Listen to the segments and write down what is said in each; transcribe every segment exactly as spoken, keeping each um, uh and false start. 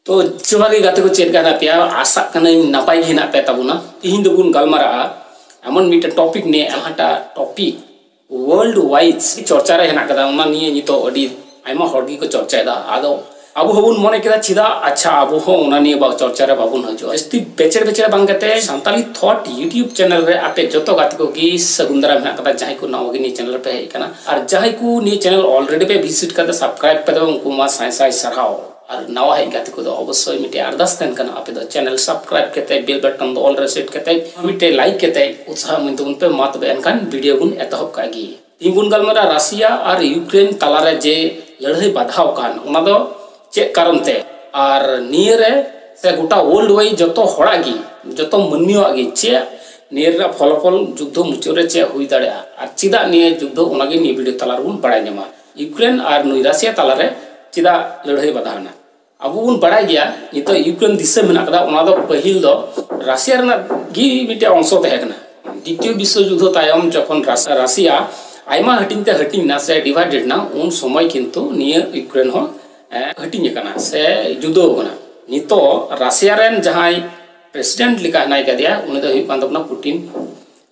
ᱛᱚ ᱡᱚᱦᱟᱨ ᱜᱮ ᱜᱟᱛᱮ ᱠᱚ, ᱪᱮᱫ ᱞᱮᱠᱟ ᱦᱮᱱᱟᱜ ᱯᱮᱭᱟ? ᱟᱥᱟᱜ ᱠᱟᱹᱱᱟᱹᱧ ᱱᱟᱯᱟᱭ ᱜᱮ ᱦᱮᱱᱟᱜ ᱯᱮ ᱛᱟᱵᱚᱱᱟ᱾ ᱛᱤᱦᱤᱧ ᱫᱚᱵᱚᱱ ᱜᱟᱞᱢᱟᱨᱟᱜᱼᱟ ᱮᱢᱚᱱ ᱢᱤᱫᱴᱮᱱ ᱴᱚᱯᱤᱠ ᱱᱤᱭᱮ, ᱡᱟᱦᱟᱸᱴᱟᱜ ᱴᱚᱯᱤᱠ ᱣᱟᱨᱞᱰ ᱣᱟᱭᱤᱰ ᱪᱚᱨᱪᱟ ᱨᱮ ᱦᱮᱱᱟᱜ ᱠᱟᱫᱟ, ᱚᱱᱟ ᱱᱤᱭᱮ ᱱᱤᱛᱚᱜ ᱟᱹᱰᱤ ᱟᱭᱢᱟ ᱦᱚᱲ ᱜᱮᱠᱚ ᱪᱚᱨᱪᱟᱭᱮᱫᱟ᱾ ᱟᱫᱚ ᱟᱵᱚ ᱦᱚᱸᱵᱚᱱ ᱢᱚᱱᱮ ᱠᱮᱫᱟ, ᱪᱮᱫᱟᱜ ᱟᱪᱪᱷᱟ ᱟᱵᱚ ᱦᱚᱸ ᱚᱱᱟ ᱱᱤᱭᱮ ᱵᱟ-, ᱪᱚᱨᱪᱟ ᱨᱮ ᱵᱟᱵᱚᱱ ᱦᱤᱡᱩᱜᱼᱟ? ᱡᱟᱹᱥᱛᱤ ᱵᱮᱪᱮᱲ ᱵᱮᱪᱮᱲ ᱵᱟᱝ ᱠᱟᱛᱮ ᱥᱟᱱᱛᱟᱞᱤ ᱛᱷᱚᱴ ᱭᱩᱴᱤᱭᱩᱵᱽ ᱪᱮᱱᱮᱞ ᱨᱮ ᱟᱯᱮ ᱡᱚᱛᱚ ᱜᱟᱛᱮ ᱠᱚᱜᱮ ᱥᱟᱹᱜᱩᱱ ᱫᱟᱨᱟᱢ ᱦᱮᱱᱟᱜ ᱠᱟᱫᱟ᱾ ᱡᱟᱦᱟᱸᱭ ᱠᱚ ᱱᱟᱣᱟ ᱜᱮ ᱱᱤᱭᱟᱹ ᱪᱮᱱᱮᱞ ᱨᱮᱯᱮ ᱦᱮᱡ ᱟᱠᱟᱱᱟ, ᱟᱨ ᱡᱟᱦᱟᱸᱭ ᱠᱚ ᱱᱤᱭᱟᱹ ᱪᱮᱱᱮᱞ ᱚᱞᱨᱮᱰᱤ ᱯᱮ ᱵᱷᱤᱡᱤᱴ ᱠᱟᱫᱟ, ᱥᱟᱵᱥᱠᱨᱟᱭᱤᱵ ᱯᱮ ᱫᱚ, ᱩᱱᱠᱩ ᱢᱟ ᱥᱟᱭ ᱥᱟᱭ ᱥᱟᱨᱦᱟᱣ᱾ ᱟᱨ ᱱᱟᱣᱟ ᱦᱮᱡ ᱜᱟᱛᱮ ᱠᱚᱫᱚ ᱚᱵᱚᱥᱥᱳᱭ ᱢᱤᱫᱴᱮᱡ ᱟᱨᱫᱟᱥ ᱛᱟᱦᱮᱱ ᱠᱟᱱᱟ, ᱟᱯᱮ ᱫᱚ ᱪᱮᱱᱮᱞ ᱥᱟᱵᱥᱠᱨᱟᱭᱤᱵ ᱠᱟᱛᱮ, ᱵᱮᱞ ᱵᱟᱴᱚᱱ ᱫᱚ ᱚᱞ ᱨᱮ ᱥᱮᱴ ᱠᱟᱛᱮ, ᱢᱤᱫᱴᱮᱡ ᱞᱟᱭᱤᱠ ᱠᱟᱛᱮ ᱩᱛᱥᱟᱦᱚ ᱮᱢᱟᱹᱧ ᱛᱟᱵᱚᱱ ᱯᱮ᱾ ᱢᱟ ᱛᱚᱵᱮ ᱮᱱᱠᱷᱟᱱ ᱵᱷᱤᱰᱤᱭᱳ ᱵᱚᱱ ᱮᱛᱚᱦᱚᱵ ᱠᱟᱜ ᱜᱮ᱾ ᱛᱤᱦᱤᱧ ᱵᱚᱱ ᱜᱟᱞᱢᱟᱨᱟᱜᱼᱟ ᱨᱟᱥᱤᱭᱟ ᱟᱨ ᱭᱩᱠᱨᱮᱱ ᱛᱟᱞᱟᱨᱮ ᱡᱮ ᱞᱟᱹᱲᱦᱟᱹᱭ ᱵᱟᱫᱷᱟᱣ ᱠᱟᱱ, ᱚᱱᱟ ᱫᱚ ᱪᱮᱫ ᱠᱟᱨᱚᱱ ᱛᱮ? ᱟᱨ ᱱᱤᱭᱟᱹ ᱨᱮ ᱥᱮ ᱜᱚᱴᱟ ᱣᱟᱨᱞᱰ ᱣᱟᱭᱤᱰ ᱡᱚᱛᱚ ᱦᱚᱲᱟᱜ ᱜᱮ, ᱡᱚᱛᱚ ᱢᱟᱹᱱᱢᱤᱭᱟᱜ ᱜᱮ ᱪᱮᱫ ᱱᱤᱭᱟᱹ ᱨᱮᱱᱟᱜ ᱯᱷᱚᱞᱟᱯᱷᱚᱞ, ᱡᱩᱫᱽᱫᱷᱚ ᱢᱩᱪᱟᱹᱫ ᱨᱮ ᱪᱮᱫ ᱦᱩᱭ ᱫᱟᱲᱮᱭᱟᱜᱼᱟ ᱟᱨ ᱪᱮᱫᱟᱜ ᱱᱤᱭᱟᱹ ᱡᱩᱫᱽᱫᱷᱚ, ᱚᱱᱟᱜᱮ ᱱᱤᱭᱟᱹ ᱵᱷᱤᱰᱤᱭᱳ ᱛᱟᱞᱟ ᱨᱮᱵᱚᱱ ᱵᱟᱲᱟᱭ ᱧᱟᱢᱟ᱾ ᱭᱩᱠᱨᱮᱱ ᱟᱨ ᱱᱩᱭ ᱨᱟᱥᱤᱭᱟ ᱛᱟᱞᱟᱨᱮ ᱪᱮᱫᱟᱜ ᱞᱟᱹᱲᱦᱟᱹᱭ ᱵᱟᱫᱷᱟᱣ ᱮᱱᱟ? ᱟᱵᱚ ᱵᱚᱱ ᱵᱟᱲᱟᱭ ᱜᱮᱭᱟ, ᱱᱤᱛᱚᱜ ᱭᱩᱠᱨᱮᱱ ᱫᱤᱥᱚᱢ ᱢᱮᱱᱟᱜ ᱠᱟᱫᱟ, ᱚᱱᱟ ᱫᱚ ᱯᱟᱹᱦᱤᱞ ᱫᱚ ᱨᱟᱥᱤᱭᱟ ᱨᱮᱱᱟᱜ ᱜᱮ ᱢᱤᱫᱴᱮᱱ ᱚᱝᱥᱚ ᱛᱟᱦᱮᱸ ᱠᱟᱱᱟ᱾ ᱫᱤᱛᱤᱭᱚ ᱵᱤᱥᱥᱚ ᱡᱩᱫᱽᱫᱷᱚ ᱛᱟᱭᱚᱢ ᱡᱚᱠᱷᱚᱱ ᱨᱟᱥ-, ᱨᱟᱥᱤᱭᱟ ᱟᱭᱢᱟ ᱦᱟᱹᱴᱤᱧ ᱛᱮ ᱦᱟᱹᱴᱤᱧ ᱮᱱᱟ ᱥᱮ ᱰᱤᱵᱷᱟᱭᱰᱮᱰ ᱮᱱᱟ, ᱩᱱ ᱥᱚᱢᱚᱭ ᱠᱤᱱᱛᱩ ᱱᱤᱭᱟᱹ ᱭᱩᱠᱨᱮᱱ ᱦᱚᱸ, ᱮ, ᱦᱟᱹᱴᱤᱧ ᱟᱠᱟᱱᱟ ᱥᱮ ᱡᱩᱫᱟᱹᱣ ᱟᱠᱟᱱᱟ᱾ ᱱᱤᱛᱚᱜ ᱨᱟᱥᱤᱭᱟ ᱨᱮᱱ ᱡᱟᱦᱟᱸᱭ ᱯᱨᱮᱥᱤᱰᱮᱱᱴ ᱞᱮᱠᱟ ᱦᱮᱱᱟᱭ ᱠᱟᱫᱮᱭᱟ, ᱩᱱᱤ ᱫᱚ ᱦᱩᱭᱩᱜ ᱠᱟᱱ ᱛᱟᱵᱚᱱᱟ ᱯᱩᱴᱤᱱ᱾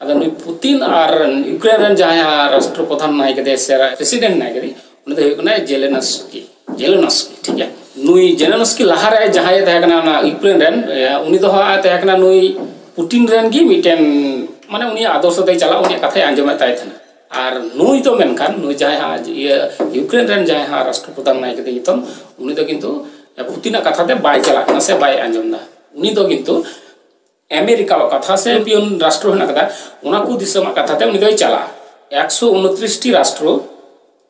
ᱟᱫᱚ ᱱᱩᱭ ᱯᱩᱛᱤᱱ ᱟᱨ ᱭᱩᱠᱨᱮᱱ ᱨᱮᱱ ᱡᱟᱦᱟᱸᱭ ᱦᱟᱸᱜ ᱨᱟᱥᱴᱨᱚᱯᱨᱚᱫᱷᱟᱱ ᱢᱮᱱᱟᱭ ᱠᱟᱫᱮᱭᱟ ᱥᱮ ᱯᱨᱮᱥᱤᱰᱮᱱᱴ ᱢᱮᱱᱟᱭ ᱠᱟᱫᱮᱭᱟ, ᱩᱱᱤ ᱫᱚ ᱦᱩᱭᱩᱜ ᱠᱟᱱᱟᱭ ᱡᱮᱞᱮᱱᱚᱥᱠᱤ᱾ ᱡᱮᱞᱮᱱᱚᱥᱠᱤ, ᱴᱷᱤᱠ ᱜᱮᱭᱟ᱾ ᱱᱩᱭ ᱡᱮᱞᱮᱱᱚᱥᱠᱤ ᱞᱟᱦᱟᱨᱮ ᱡᱟᱦᱟᱸᱭᱮ ᱛᱟᱦᱮᱸ ᱠᱟᱱᱟ ᱚᱱᱟ ᱭᱩᱠᱨᱮᱱ ᱨᱮᱱ, ᱮ, ᱩᱱᱤ ᱫᱚ ᱦᱟᱸᱜ ᱛᱟᱦᱮᱸ ᱠᱟᱱᱟ ᱱᱩᱭ ᱯᱩᱴᱤᱱ ᱨᱮᱱ ᱜᱮ ᱢᱤᱫᱴᱮᱱ, ᱢᱟᱱᱮ ᱩᱱᱤᱭᱟᱜ ᱟᱫᱚᱨᱥᱚ ᱛᱮᱭ ᱪᱟᱞᱟᱜ, ᱩᱱᱤᱭᱟᱜ ᱠᱟᱛᱷᱟᱭ ᱟᱸᱡᱚᱢᱮᱫ ᱛᱟᱭ ᱛᱟᱦᱮᱱᱟ᱾ ᱟᱨ ᱱᱩᱭ ᱫᱚ ᱢᱮᱱᱠᱷᱟᱱ ᱱᱩᱭ ᱡᱟᱦᱟᱸᱭ ᱦᱟᱸᱜ ᱤᱭᱟᱹ ᱭᱩᱠᱨᱮᱱ ᱨᱮᱱ ᱡᱟᱦᱟᱸᱭ ᱦᱟᱸᱜ ᱨᱟᱥᱴᱨᱚᱯᱨᱚᱫᱷᱟᱱ ᱢᱮᱱᱟᱭ ᱠᱟᱫᱮ ᱱᱤᱛᱚᱝ, ᱩᱱᱤ ᱫᱚ ᱠᱤᱱᱛᱩ ᱯᱩᱛᱤᱱᱟᱜ ᱠᱟᱛᱷᱟ ᱛᱮ ᱵᱟᱭ ᱪᱟᱞᱟᱜ ᱠᱟᱱᱟ ᱥᱮ ᱵᱟᱭ ᱟᱸᱡᱚᱢ ᱮᱫᱟ᱾ ᱩᱱᱤ ᱫᱚ ᱠᱤᱱᱛᱩ ᱟᱢᱮᱨᱤᱠᱟᱣᱟᱜ ᱠᱟᱛᱷᱟ ᱥᱮ ᱭᱩᱨᱳᱯᱤᱭᱟᱱ ᱨᱟᱥᱴᱨᱚ ᱦᱮᱱᱟᱜ ᱠᱟᱫᱟ, ᱚᱱᱟ ᱠᱚ ᱫᱤᱥᱚᱢᱟᱜ ᱠᱟᱛᱷᱟ ᱛᱮ ᱩᱱᱤ ᱫᱚᱭ ᱪᱟᱞᱟᱜᱼᱟ᱾ ᱮᱠᱥᱚ ᱩᱱᱛᱨᱤᱥ ᱴᱤ ᱨᱟᱥᱴᱨᱚ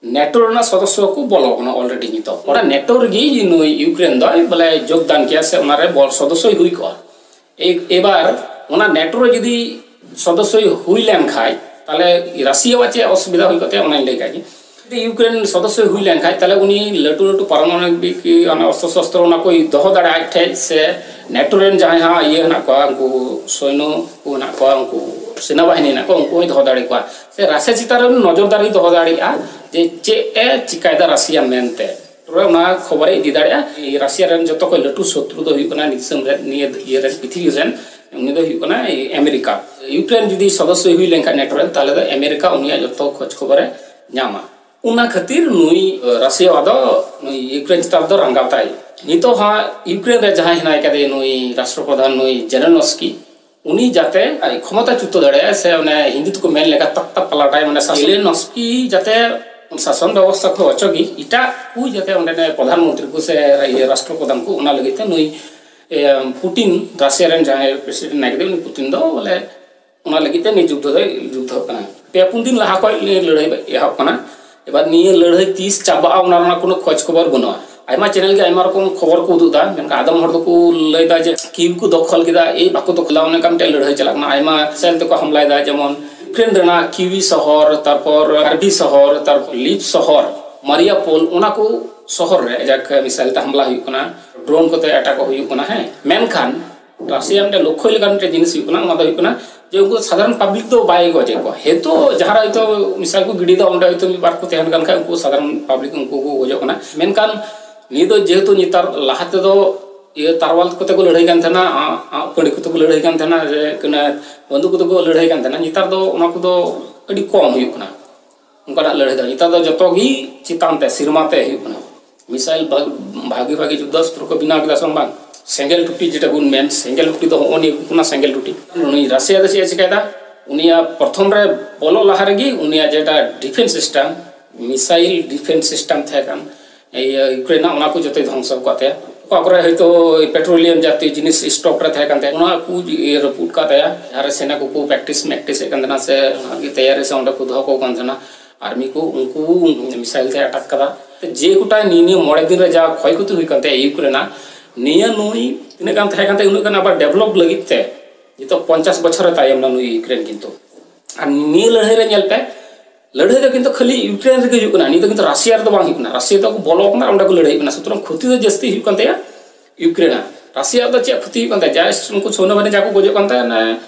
ᱱᱮᱴᱳ ᱨᱮᱱᱟᱜ ᱥᱚᱫᱚᱥᱥᱚ ᱠᱚ ᱵᱚᱞᱚ ᱠᱟᱱᱟ ᱚᱞᱨᱮᱰᱤ᱾ ᱱᱤᱛᱚᱜ ᱚᱱᱟ ᱱᱮᱴᱳ ᱨᱮᱜᱮ ᱱᱩᱭ ᱭᱩᱠᱨᱮᱱ ᱫᱚᱭ ᱵᱚᱞᱮ ᱡᱳᱜᱽᱫᱟᱱ ᱠᱮᱭᱟ ᱥᱮ ᱚᱱᱟᱨᱮ ᱵᱚᱞ ᱥᱚᱫᱚᱥᱥᱚᱭ ᱦᱩᱭ ᱠᱚᱜᱼᱟ᱾ ᱮ-, ᱮᱵᱟᱨ ᱚᱱᱟ ᱱᱮᱴᱳ ᱨᱮ ᱡᱩᱫᱤ ᱥᱚᱫᱚᱥᱥᱚᱭ ᱦᱩᱭ ᱞᱮᱱ ᱠᱷᱟᱡ, ᱛᱟᱦᱞᱮ ᱨᱟᱥᱤᱭᱟᱣᱟᱜ ᱪᱮᱫ ᱚᱥᱩᱵᱤᱫᱷᱟ ᱦᱩᱭ ᱠᱚᱜ ᱛᱟᱭᱟ, ᱚᱱᱟᱧ ᱞᱟᱹᱭ ᱠᱟᱜ ᱜᱮ᱾ ᱡᱩᱫᱤ ᱭᱩᱠᱨᱮᱱ ᱥᱚᱫᱚᱥᱥᱚᱭ ᱦᱩᱭ ᱞᱮᱱ ᱠᱷᱟᱡ, ᱛᱟᱦᱞᱮ ᱩᱱᱤ ᱞᱟᱹᱴᱩ ᱞᱟᱹᱴᱩ ᱯᱟᱨᱚᱢᱟᱱᱚᱵᱤᱠ ᱚᱱᱟ ᱚᱥᱛᱨᱚ ᱥᱚᱥᱛᱨᱚ ᱚᱱᱟ ᱠᱚᱭ ᱫᱚᱦᱚ ᱫᱟᱲᱮᱭᱟᱜᱼᱟ ᱟᱡ ᱴᱷᱮᱡ, ᱥᱮ ᱱᱮᱴᱳ ᱨᱮᱱ ᱡᱟᱦᱟᱸᱭ ᱦᱟᱸᱜ ᱤᱭᱟᱹ ᱦᱮᱱᱟᱜ ᱠᱚᱣᱟ, ᱩᱱᱠᱩ ᱥᱚᱭᱱᱚ ᱠᱚ ᱦᱮᱱᱟᱜ ᱠᱚᱣᱟ, ᱩᱱᱠᱩ ᱥᱮᱱᱟ ᱵᱟᱦᱤᱱᱤ ᱦᱮᱱᱟᱜ ᱠᱚᱣᱟ, ᱩᱱᱠᱩ ᱦᱚᱸᱭ ᱫᱚᱦᱚ ᱫᱟᱲᱮ ᱠᱚᱣᱟ, ᱥᱮ ᱨᱟᱥᱤᱭᱟ ᱪᱮᱛᱟᱱ ᱨᱮ ᱩᱱᱤ ᱱᱚᱡᱚᱨᱫᱟᱨᱤ ᱫᱚᱦᱚ ᱫᱟᱲᱮᱭᱟᱜᱼᱟ ᱡᱮ ᱪᱮᱫ ᱮ ᱪᱤᱠᱟᱭᱮᱫᱟ ᱨᱟᱥᱤᱭᱟ ᱢᱮᱱᱛᱮ᱾ ᱯᱩᱨᱟᱹ ᱚᱱᱟ ᱠᱷᱚᱵᱚᱨᱮ ᱤᱫᱤ ᱫᱟᱲᱮᱭᱟᱜᱼᱟ᱾ ᱨᱟᱥᱤᱭᱟ ᱨᱮᱱ ᱡᱚᱛᱚ ᱠᱷᱚᱱ ᱞᱟᱹᱴᱩ ᱥᱚᱛᱨᱩ ᱫᱚ ᱦᱩᱭᱩᱜ ᱠᱟᱱᱟ ᱱᱤᱭᱟᱹ ᱫᱤᱥᱚᱢ ᱨᱮᱱ, ᱱᱤᱭᱟᱹ ᱤᱭᱟᱹ ᱨᱮᱱ, ᱯᱨᱤᱛᱷᱤᱵᱤ ᱨᱮᱱ, ᱩᱱᱤ ᱫᱚ ᱦᱩᱭᱩᱜ ᱠᱟᱱᱟ ᱟᱢᱮᱨᱤᱠᱟ᱾ ᱤᱭᱩᱠᱨᱮᱱ ᱡᱩᱫᱤ ᱥᱚᱫᱚᱥᱥᱚ ᱦᱩᱭ ᱞᱮᱱᱠᱷᱟᱱ ᱱᱮᱴᱳ ᱨᱮᱱ, ᱛᱟᱦᱚᱞᱮ ᱫᱚ ᱟᱢᱮᱨᱤᱠᱟ ᱩᱱᱤᱭᱟᱜ ᱡᱚᱛᱚ ᱠᱷᱚᱡᱽ ᱠᱷᱚᱵᱚᱨᱮ ᱧᱟᱢᱟ᱾ ᱚᱱᱟ ᱠᱷᱟᱹᱛᱤᱨ ᱱᱩᱭ, ᱟᱸ, ᱨᱟᱥᱤᱭᱟ ᱫᱚ ᱱᱩᱭ ᱤᱭᱩᱠᱨᱮᱱ ᱪᱮᱛᱟᱱ ᱨᱮᱫᱚ ᱨᱟᱸᱜᱟᱣ ᱛᱟᱭ᱾ ᱱᱤᱛᱚᱜ ᱦᱟᱸᱜ ᱤᱭᱩᱠᱨᱮᱱ ᱨᱮ ᱡᱟᱦᱟᱸᱭ ᱦᱮᱱᱟᱭ ᱠᱟᱫᱮ, ᱱᱩᱭ ᱨᱟᱥᱴᱨᱚᱯᱨᱚᱫᱷᱟᱱ, ᱱᱩᱭ ᱡᱮᱞᱮᱱᱚᱥᱠᱤ, ᱩᱱᱤ ᱡᱟᱛᱮ ᱟᱡ ᱠᱷᱚᱢᱚᱛᱟ ᱪᱩᱛᱟᱹ ᱫᱟᱲᱮᱭᱟᱜᱼᱟ, ᱥᱮ ᱚᱱᱮ ᱦᱤᱱᱫᱤ ᱛᱮᱠᱚ ᱢᱮᱱ ᱞᱮᱠᱟ ᱛᱟᱠᱛᱟ ᱯᱟᱞᱟᱴᱟᱭ, ᱢᱟᱱᱮ ᱥᱟᱥᱚᱱ᱾ ᱡᱮᱞᱮᱱᱚᱥᱠᱤ ᱡᱟᱛᱮ ᱥᱟᱥᱚᱱ ᱵᱮᱵᱚᱥᱛᱷᱟ ᱠᱷᱚᱱ ᱚᱪᱚᱜᱤ, ᱮᱴᱟᱜ ᱠᱚ ᱡᱟᱛᱮ ᱚᱸᱰᱮ ᱯᱨᱚᱫᱷᱟᱱ ᱢᱚᱱᱛᱨᱤ ᱠᱚ ᱥᱮ ᱤᱭᱟᱹ ᱨᱟᱥᱴᱨᱚᱯᱨᱚᱫᱷᱟᱱ ᱠᱚ, ᱚᱱᱟ ᱞᱟᱹᱜᱤᱫ ᱛᱮ ᱱᱩᱭ, ᱮ, ᱯᱩᱴᱤᱱ, ᱨᱟᱥᱤᱭᱟ ᱨᱮᱱ ᱡᱟᱦᱟᱸᱭ ᱯᱨᱮᱥᱤᱰᱮᱱᱴ ᱦᱮᱱᱟᱭ ᱠᱟᱫᱮ, ᱩᱱᱤ ᱯᱩᱴᱤᱱ ᱫᱚ ᱵᱚᱞᱮ ᱚᱱᱟ ᱞᱟᱹᱜᱤᱫ ᱛᱮ ᱱᱩᱭ ᱡᱩᱫᱽᱫᱷᱚ ᱫᱚᱭ ᱡᱩᱫᱽᱫᱷᱚᱜ ᱠᱟᱱᱟ᱾ ᱯᱮ ᱯᱩᱱ ᱫᱤᱱ ᱞᱟᱦᱟ ᱠᱷᱚᱱ ᱱᱤᱭᱟᱹ ᱞᱟᱹᱲᱦᱟᱹᱭ ᱮᱦᱚᱵ ᱠᱟᱱᱟ᱾ ᱮᱵᱟᱨ ᱱᱤᱭᱟᱹ ᱞᱟᱹᱲᱦᱟᱹᱭ ᱛᱤᱥ ᱪᱟᱵᱟᱜᱼᱟ, ᱚᱱᱟ ᱨᱮᱱᱟᱜ ᱠᱳᱱᱳ ᱠᱷᱚᱡᱽ ᱠᱷᱚᱵᱚᱨ ᱵᱟᱹᱱᱩᱜᱼᱟ᱾ ᱟᱭᱢᱟ ᱪᱮᱱᱮᱞ ᱜᱮ ᱟᱭᱢᱟ ᱨᱚᱠᱚᱢ ᱠᱷᱚᱵᱚᱨ ᱠᱚ ᱩᱫᱩᱜ ᱮᱫᱟ, ᱢᱮᱱᱠᱷᱟᱱ ᱟᱫᱚᱢ ᱦᱚᱲ ᱫᱚᱠᱚ ᱞᱟᱹᱭ ᱮᱫᱟ ᱡᱮ ᱠᱤᱣ ᱠᱚ ᱫᱚᱠᱷᱚᱞ ᱠᱮᱫᱟ, ᱮᱭ ᱵᱟᱠᱚ ᱫᱚᱠᱷᱚᱞᱟ, ᱚᱱᱮ ᱚᱱᱠᱟ ᱢᱤᱫᱴᱮᱱ ᱞᱟᱹᱲᱦᱟᱹᱭ ᱪᱟᱞᱟᱜ ᱠᱟᱱᱟ᱾ ᱟᱭᱢᱟ ᱢᱤᱥᱟᱭᱤᱞ ᱛᱮᱠᱚ ᱦᱟᱢᱞᱟᱭᱮᱫᱟ, ᱡᱮᱢᱚᱱ ᱤᱭᱩᱠᱨᱮᱱ ᱨᱮᱱᱟᱜ ᱠᱤᱣᱤ ᱥᱚᱦᱚᱨ, ᱛᱟᱨᱯᱚᱨ ᱟᱨᱵᱤ ᱥᱚᱦᱚᱨ, ᱛᱟᱨᱯᱚᱨ ᱞᱤᱯ ᱥᱚᱦᱚᱨ, ᱢᱟᱨᱤᱭᱟᱯᱳᱞ, ᱚᱱᱟ ᱠᱚ ᱥᱚᱦᱚᱨ ᱨᱮ ᱡᱟᱠ ᱢᱤᱥᱟᱭᱤᱞ ᱛᱮ ᱦᱟᱢᱞᱟ ᱦᱩᱭᱩᱜ ᱠᱟᱱᱟ, ᱰᱨᱳᱱ ᱠᱚᱛᱮ ᱮᱴᱟᱠ ᱦᱩᱭᱩᱜ ᱠᱟᱱᱟ᱾ ᱦᱮᱸ, ᱢᱮᱱᱠᱷᱟᱱ ᱨᱟᱥᱤᱭᱟ ᱢᱤᱫᱴᱮᱱ ᱞᱚᱠᱠᱷᱚ ᱞᱮᱠᱟᱱ ᱢᱤᱫᱴᱮᱱ ᱡᱤᱱᱤᱥ ᱦᱩᱭᱩᱜ ᱠᱟᱱᱟ, ᱚᱱᱟ ᱫᱚ ᱦᱩᱭᱩᱜ ᱠᱟᱱᱟ ᱡᱮ ᱩᱱᱠᱩ ᱥᱟᱫᱷᱟᱨᱚᱱ ᱯᱟᱵᱽᱞᱤᱠ ᱫᱚ ᱵᱟᱭ ᱜᱚᱡᱮᱫ ᱠᱚᱣᱟ᱾ ᱦᱮᱸᱛᱚ ᱡᱟᱦᱟᱸ ᱨᱮ ᱦᱚᱭᱛᱳ ᱢᱤᱥᱟᱭᱤᱞ ᱠᱚ ᱜᱤᱰᱤᱭᱮᱫᱟ, ᱚᱸᱰᱮ ᱦᱚᱭᱛᱳ ᱢᱤᱫ ᱵᱟᱨ ᱠᱚ ᱛᱟᱦᱮᱱ ᱠᱟᱱ ᱠᱷᱟᱡ, ᱩᱱᱠᱩ ᱥᱟᱫᱷᱟᱨᱚᱱ ᱯᱟᱵᱽᱞᱤᱠ ᱩᱱᱠᱩ ᱠᱚ ᱜᱚᱡᱚᱜ ᱠᱟᱱᱟ᱾ ᱢᱮᱱᱠᱷᱟᱱ ᱱᱤᱭᱟᱹ ᱫᱚ ᱡᱮᱦᱮᱛᱩ ᱱᱮᱛᱟᱨ, ᱞᱟᱦᱟ ᱛᱮᱫᱚ ᱤᱭᱟᱹ ᱛᱟᱨᱣᱟᱞ ᱠᱚᱛᱮ ᱠᱚ ᱞᱟᱹᱲᱦᱟᱹᱭ ᱠᱟᱱ ᱛᱟᱦᱮᱱᱟ, ᱟᱸᱜ, ᱟᱸᱜ ᱯᱟᱹᱲᱤ ᱠᱚᱛᱮ ᱠᱚ ᱞᱟᱹᱲᱦᱟᱹᱭ ᱠᱟᱱ ᱛᱟᱦᱮᱱᱟ, ᱡᱮ ᱠᱟᱱᱟ ᱵᱟᱹᱱᱫᱩᱠ ᱠᱚᱛᱮ ᱠᱚ ᱞᱟᱹᱲᱦᱟᱹᱭ ᱠᱟᱱ ᱛᱟᱦᱮᱱᱟ᱾ ᱱᱮᱛᱟᱨ ᱫᱚ ᱚᱱᱟ ᱠᱚᱫᱚ ᱟᱹᱰᱤ ᱠᱚᱢ ᱦᱩᱭᱩᱜ ᱠᱟᱱᱟ᱾ ᱚᱱᱠᱟᱱᱟᱜ ᱞᱟᱹᱲᱦᱟᱹᱭ ᱫᱚ ᱱᱮᱛᱟᱨ ᱫᱚ ᱡᱚᱛᱚ ᱜᱮ ᱪᱮᱛᱟᱱ ᱛᱮ, ᱥᱮᱨᱢᱟ ᱛᱮ ᱦᱩᱭᱩᱜ ᱠᱟᱱᱟ᱾ ᱢᱤᱥᱟᱭᱤᱞ ᱵᱷᱟᱜ-, ᱵᱷᱟᱜᱤ ᱵᱷᱟᱜᱤ ᱡᱩᱫᱽᱫᱷᱟᱥᱛᱨᱚ ᱠᱚ ᱵᱮᱱᱟᱣ ᱠᱮᱫᱟ ᱥᱮ ᱵᱟᱝ? ᱥᱮᱸᱜᱮᱞ ᱴᱩᱴᱤ ᱡᱮᱴᱟ ᱵᱚᱱ ᱢᱮᱱ, ᱥᱮᱸᱜᱮᱞ ᱴᱩᱴᱤ ᱫᱚ ᱦᱚᱸᱜᱼᱚ ᱱᱤᱭᱟᱹ ᱠᱚ ᱠᱟᱱᱟ, ᱥᱮᱸᱜᱮᱞ ᱴᱩᱴᱤ᱾ ᱩᱱᱤ ᱨᱟᱥᱤᱭᱟ ᱫᱚ ᱪᱮᱫ ᱮ ᱪᱤᱠᱟᱹᱭᱮᱫᱟ? ᱩᱱᱤᱭᱟᱜ ᱯᱨᱚᱛᱷᱚᱢ ᱨᱮ ᱵᱚᱞᱚᱜ ᱞᱟᱦᱟ ᱨᱮᱜᱮ ᱩᱱᱤᱭᱟᱜ ᱡᱮᱴᱟ defence system, missile defence system ᱛᱟᱦᱮᱸ ᱠᱟᱱ, ᱤᱭᱟᱹ, ᱤᱭᱩᱠᱨᱮᱱ ᱨᱮᱱᱟᱜ, ᱚᱱᱟ ᱠᱚ ᱡᱚᱛᱚᱭ ᱫᱷᱚᱝᱥᱚ ᱟᱠᱟᱫ ᱛᱟᱭᱟ᱾ ᱚᱠᱟ ᱠᱚᱨᱮ ᱦᱚᱭᱛᱳ ᱯᱮᱴᱨᱳᱞᱤᱭᱟᱢ ᱡᱟᱛᱤᱭᱚ ᱡᱤᱱᱤᱥ ᱥᱴᱚᱠ ᱨᱮ ᱛᱟᱦᱮᱸ ᱠᱟᱱ ᱛᱟᱭᱟ, ᱚᱱᱟ ᱠᱚ ᱤᱭᱟᱹ ᱨᱟᱹᱯᱩᱫ ᱟᱠᱟᱫ ᱛᱟᱭᱟ᱾ ᱡᱟᱦᱟᱸ ᱨᱮ ᱥᱮᱱᱟ ᱠᱚᱠᱚ ᱯᱨᱮᱠᱴᱤᱥ ᱢᱮᱠᱴᱤᱥ ᱮᱫ ᱠᱟᱱ ᱛᱟᱦᱮᱱᱟ, ᱥᱮ ᱚᱱᱟ ᱞᱟᱹᱜᱤᱫ ᱛᱮᱭᱟᱨᱤ ᱥᱮ ᱚᱸᱰᱮ ᱠᱚ ᱫᱚᱦᱚ ᱠᱚ ᱠᱟᱱ ᱛᱟᱦᱮᱱᱟ, ᱟᱨᱢᱤ ᱠᱚ, ᱩᱱᱠᱩ ᱢᱤᱥᱟᱭᱤᱞ ᱛᱮ ᱟᱴᱟᱠ ᱠᱟᱫᱟ᱾ ᱡᱮ ᱠᱚᱴᱟ ᱱᱤᱭᱟᱹ, ᱱᱤᱭᱟᱹ ᱢᱚᱬᱮ ᱫᱤᱱ ᱨᱮ ᱡᱟ ᱠᱷᱚᱭ ᱠᱷᱚᱛᱤ ᱦᱩᱭ ᱠᱟᱱ ᱛᱟᱭᱟ ᱤᱭᱩᱠᱨᱮᱱ ᱨᱮᱱᱟᱜ, ᱱᱤᱭᱟᱹ ᱱᱩᱭ ᱛᱤᱱᱟᱹᱜ ᱜᱟᱱ ᱛᱟᱦᱮᱸ ᱠᱟᱱ ᱛᱟᱭᱟ, ᱩᱱᱟᱹᱜ ᱜᱟᱱ ᱟᱵᱟᱨ ᱰᱮᱵᱷᱞᱚᱯ ᱞᱟᱹᱜᱤᱫ ᱛᱮ ᱱᱤᱛᱚᱜ ᱯᱚᱧᱪᱟᱥ ᱵᱚᱪᱷᱚᱨ ᱮ ᱛᱟᱭᱚᱢ ᱮᱱᱟ ᱱᱩᱭ ᱤᱭᱩᱠᱨᱮᱱ ᱠᱤᱱᱛᱩ᱾ ᱟᱨ ᱱᱤᱭᱟᱹ ᱞᱟᱹᱲᱦᱟᱹᱭ ᱨᱮ ᱧᱮᱞ ᱯᱮ, ᱞᱟᱹᱲᱦᱟᱹᱭ ᱫᱚ ᱠᱤᱱᱛᱩ ᱠᱷᱟᱹᱞᱤ ᱤᱭᱩᱠᱨᱮᱱ ᱨᱮᱜᱮ ᱦᱩᱭᱩᱜ ᱠᱟᱱᱟ, ᱱᱤᱭᱟᱹ ᱫᱚ ᱠᱤᱱᱛᱩ ᱨᱟᱥᱤᱭᱟ ᱨᱮᱫᱚ ᱵᱟᱝ ᱦᱩᱭᱩᱜ ᱠᱟᱱᱟ᱾ ᱨᱟᱥᱤᱭᱟ ᱫᱚ ᱵᱚᱞᱚ ᱠᱟᱱᱟ, ᱚᱸᱰᱮ ᱠᱚ ᱞᱟᱹᱲᱦᱟᱹᱭ ᱠᱟᱱᱟ, ᱥᱩᱛᱚᱨᱟᱝ ᱠᱷᱚᱛᱤ ᱫᱚ ᱡᱟᱹᱥᱛᱤ ᱦᱩᱭᱩᱜ ᱠᱟᱱ ᱛᱟᱭᱟ ᱤᱭᱩᱠᱨᱮᱱ ᱟᱜ᱾ ᱨᱟᱥᱤᱭᱟ ᱫᱚ ᱪᱮᱫ ᱠᱷᱚᱛᱤ ᱦᱩᱭᱩᱜ ᱠᱟᱱ ᱛᱟᱭᱟ? ᱡᱟ ᱩᱱᱠᱩ ᱥᱳᱱᱟᱵᱟᱦᱤᱱᱤ ᱡᱟ ᱠᱚ ᱜᱚᱡᱚᱜ ᱠᱟᱱ ᱛᱟᱭᱟ, ᱚᱱᱟ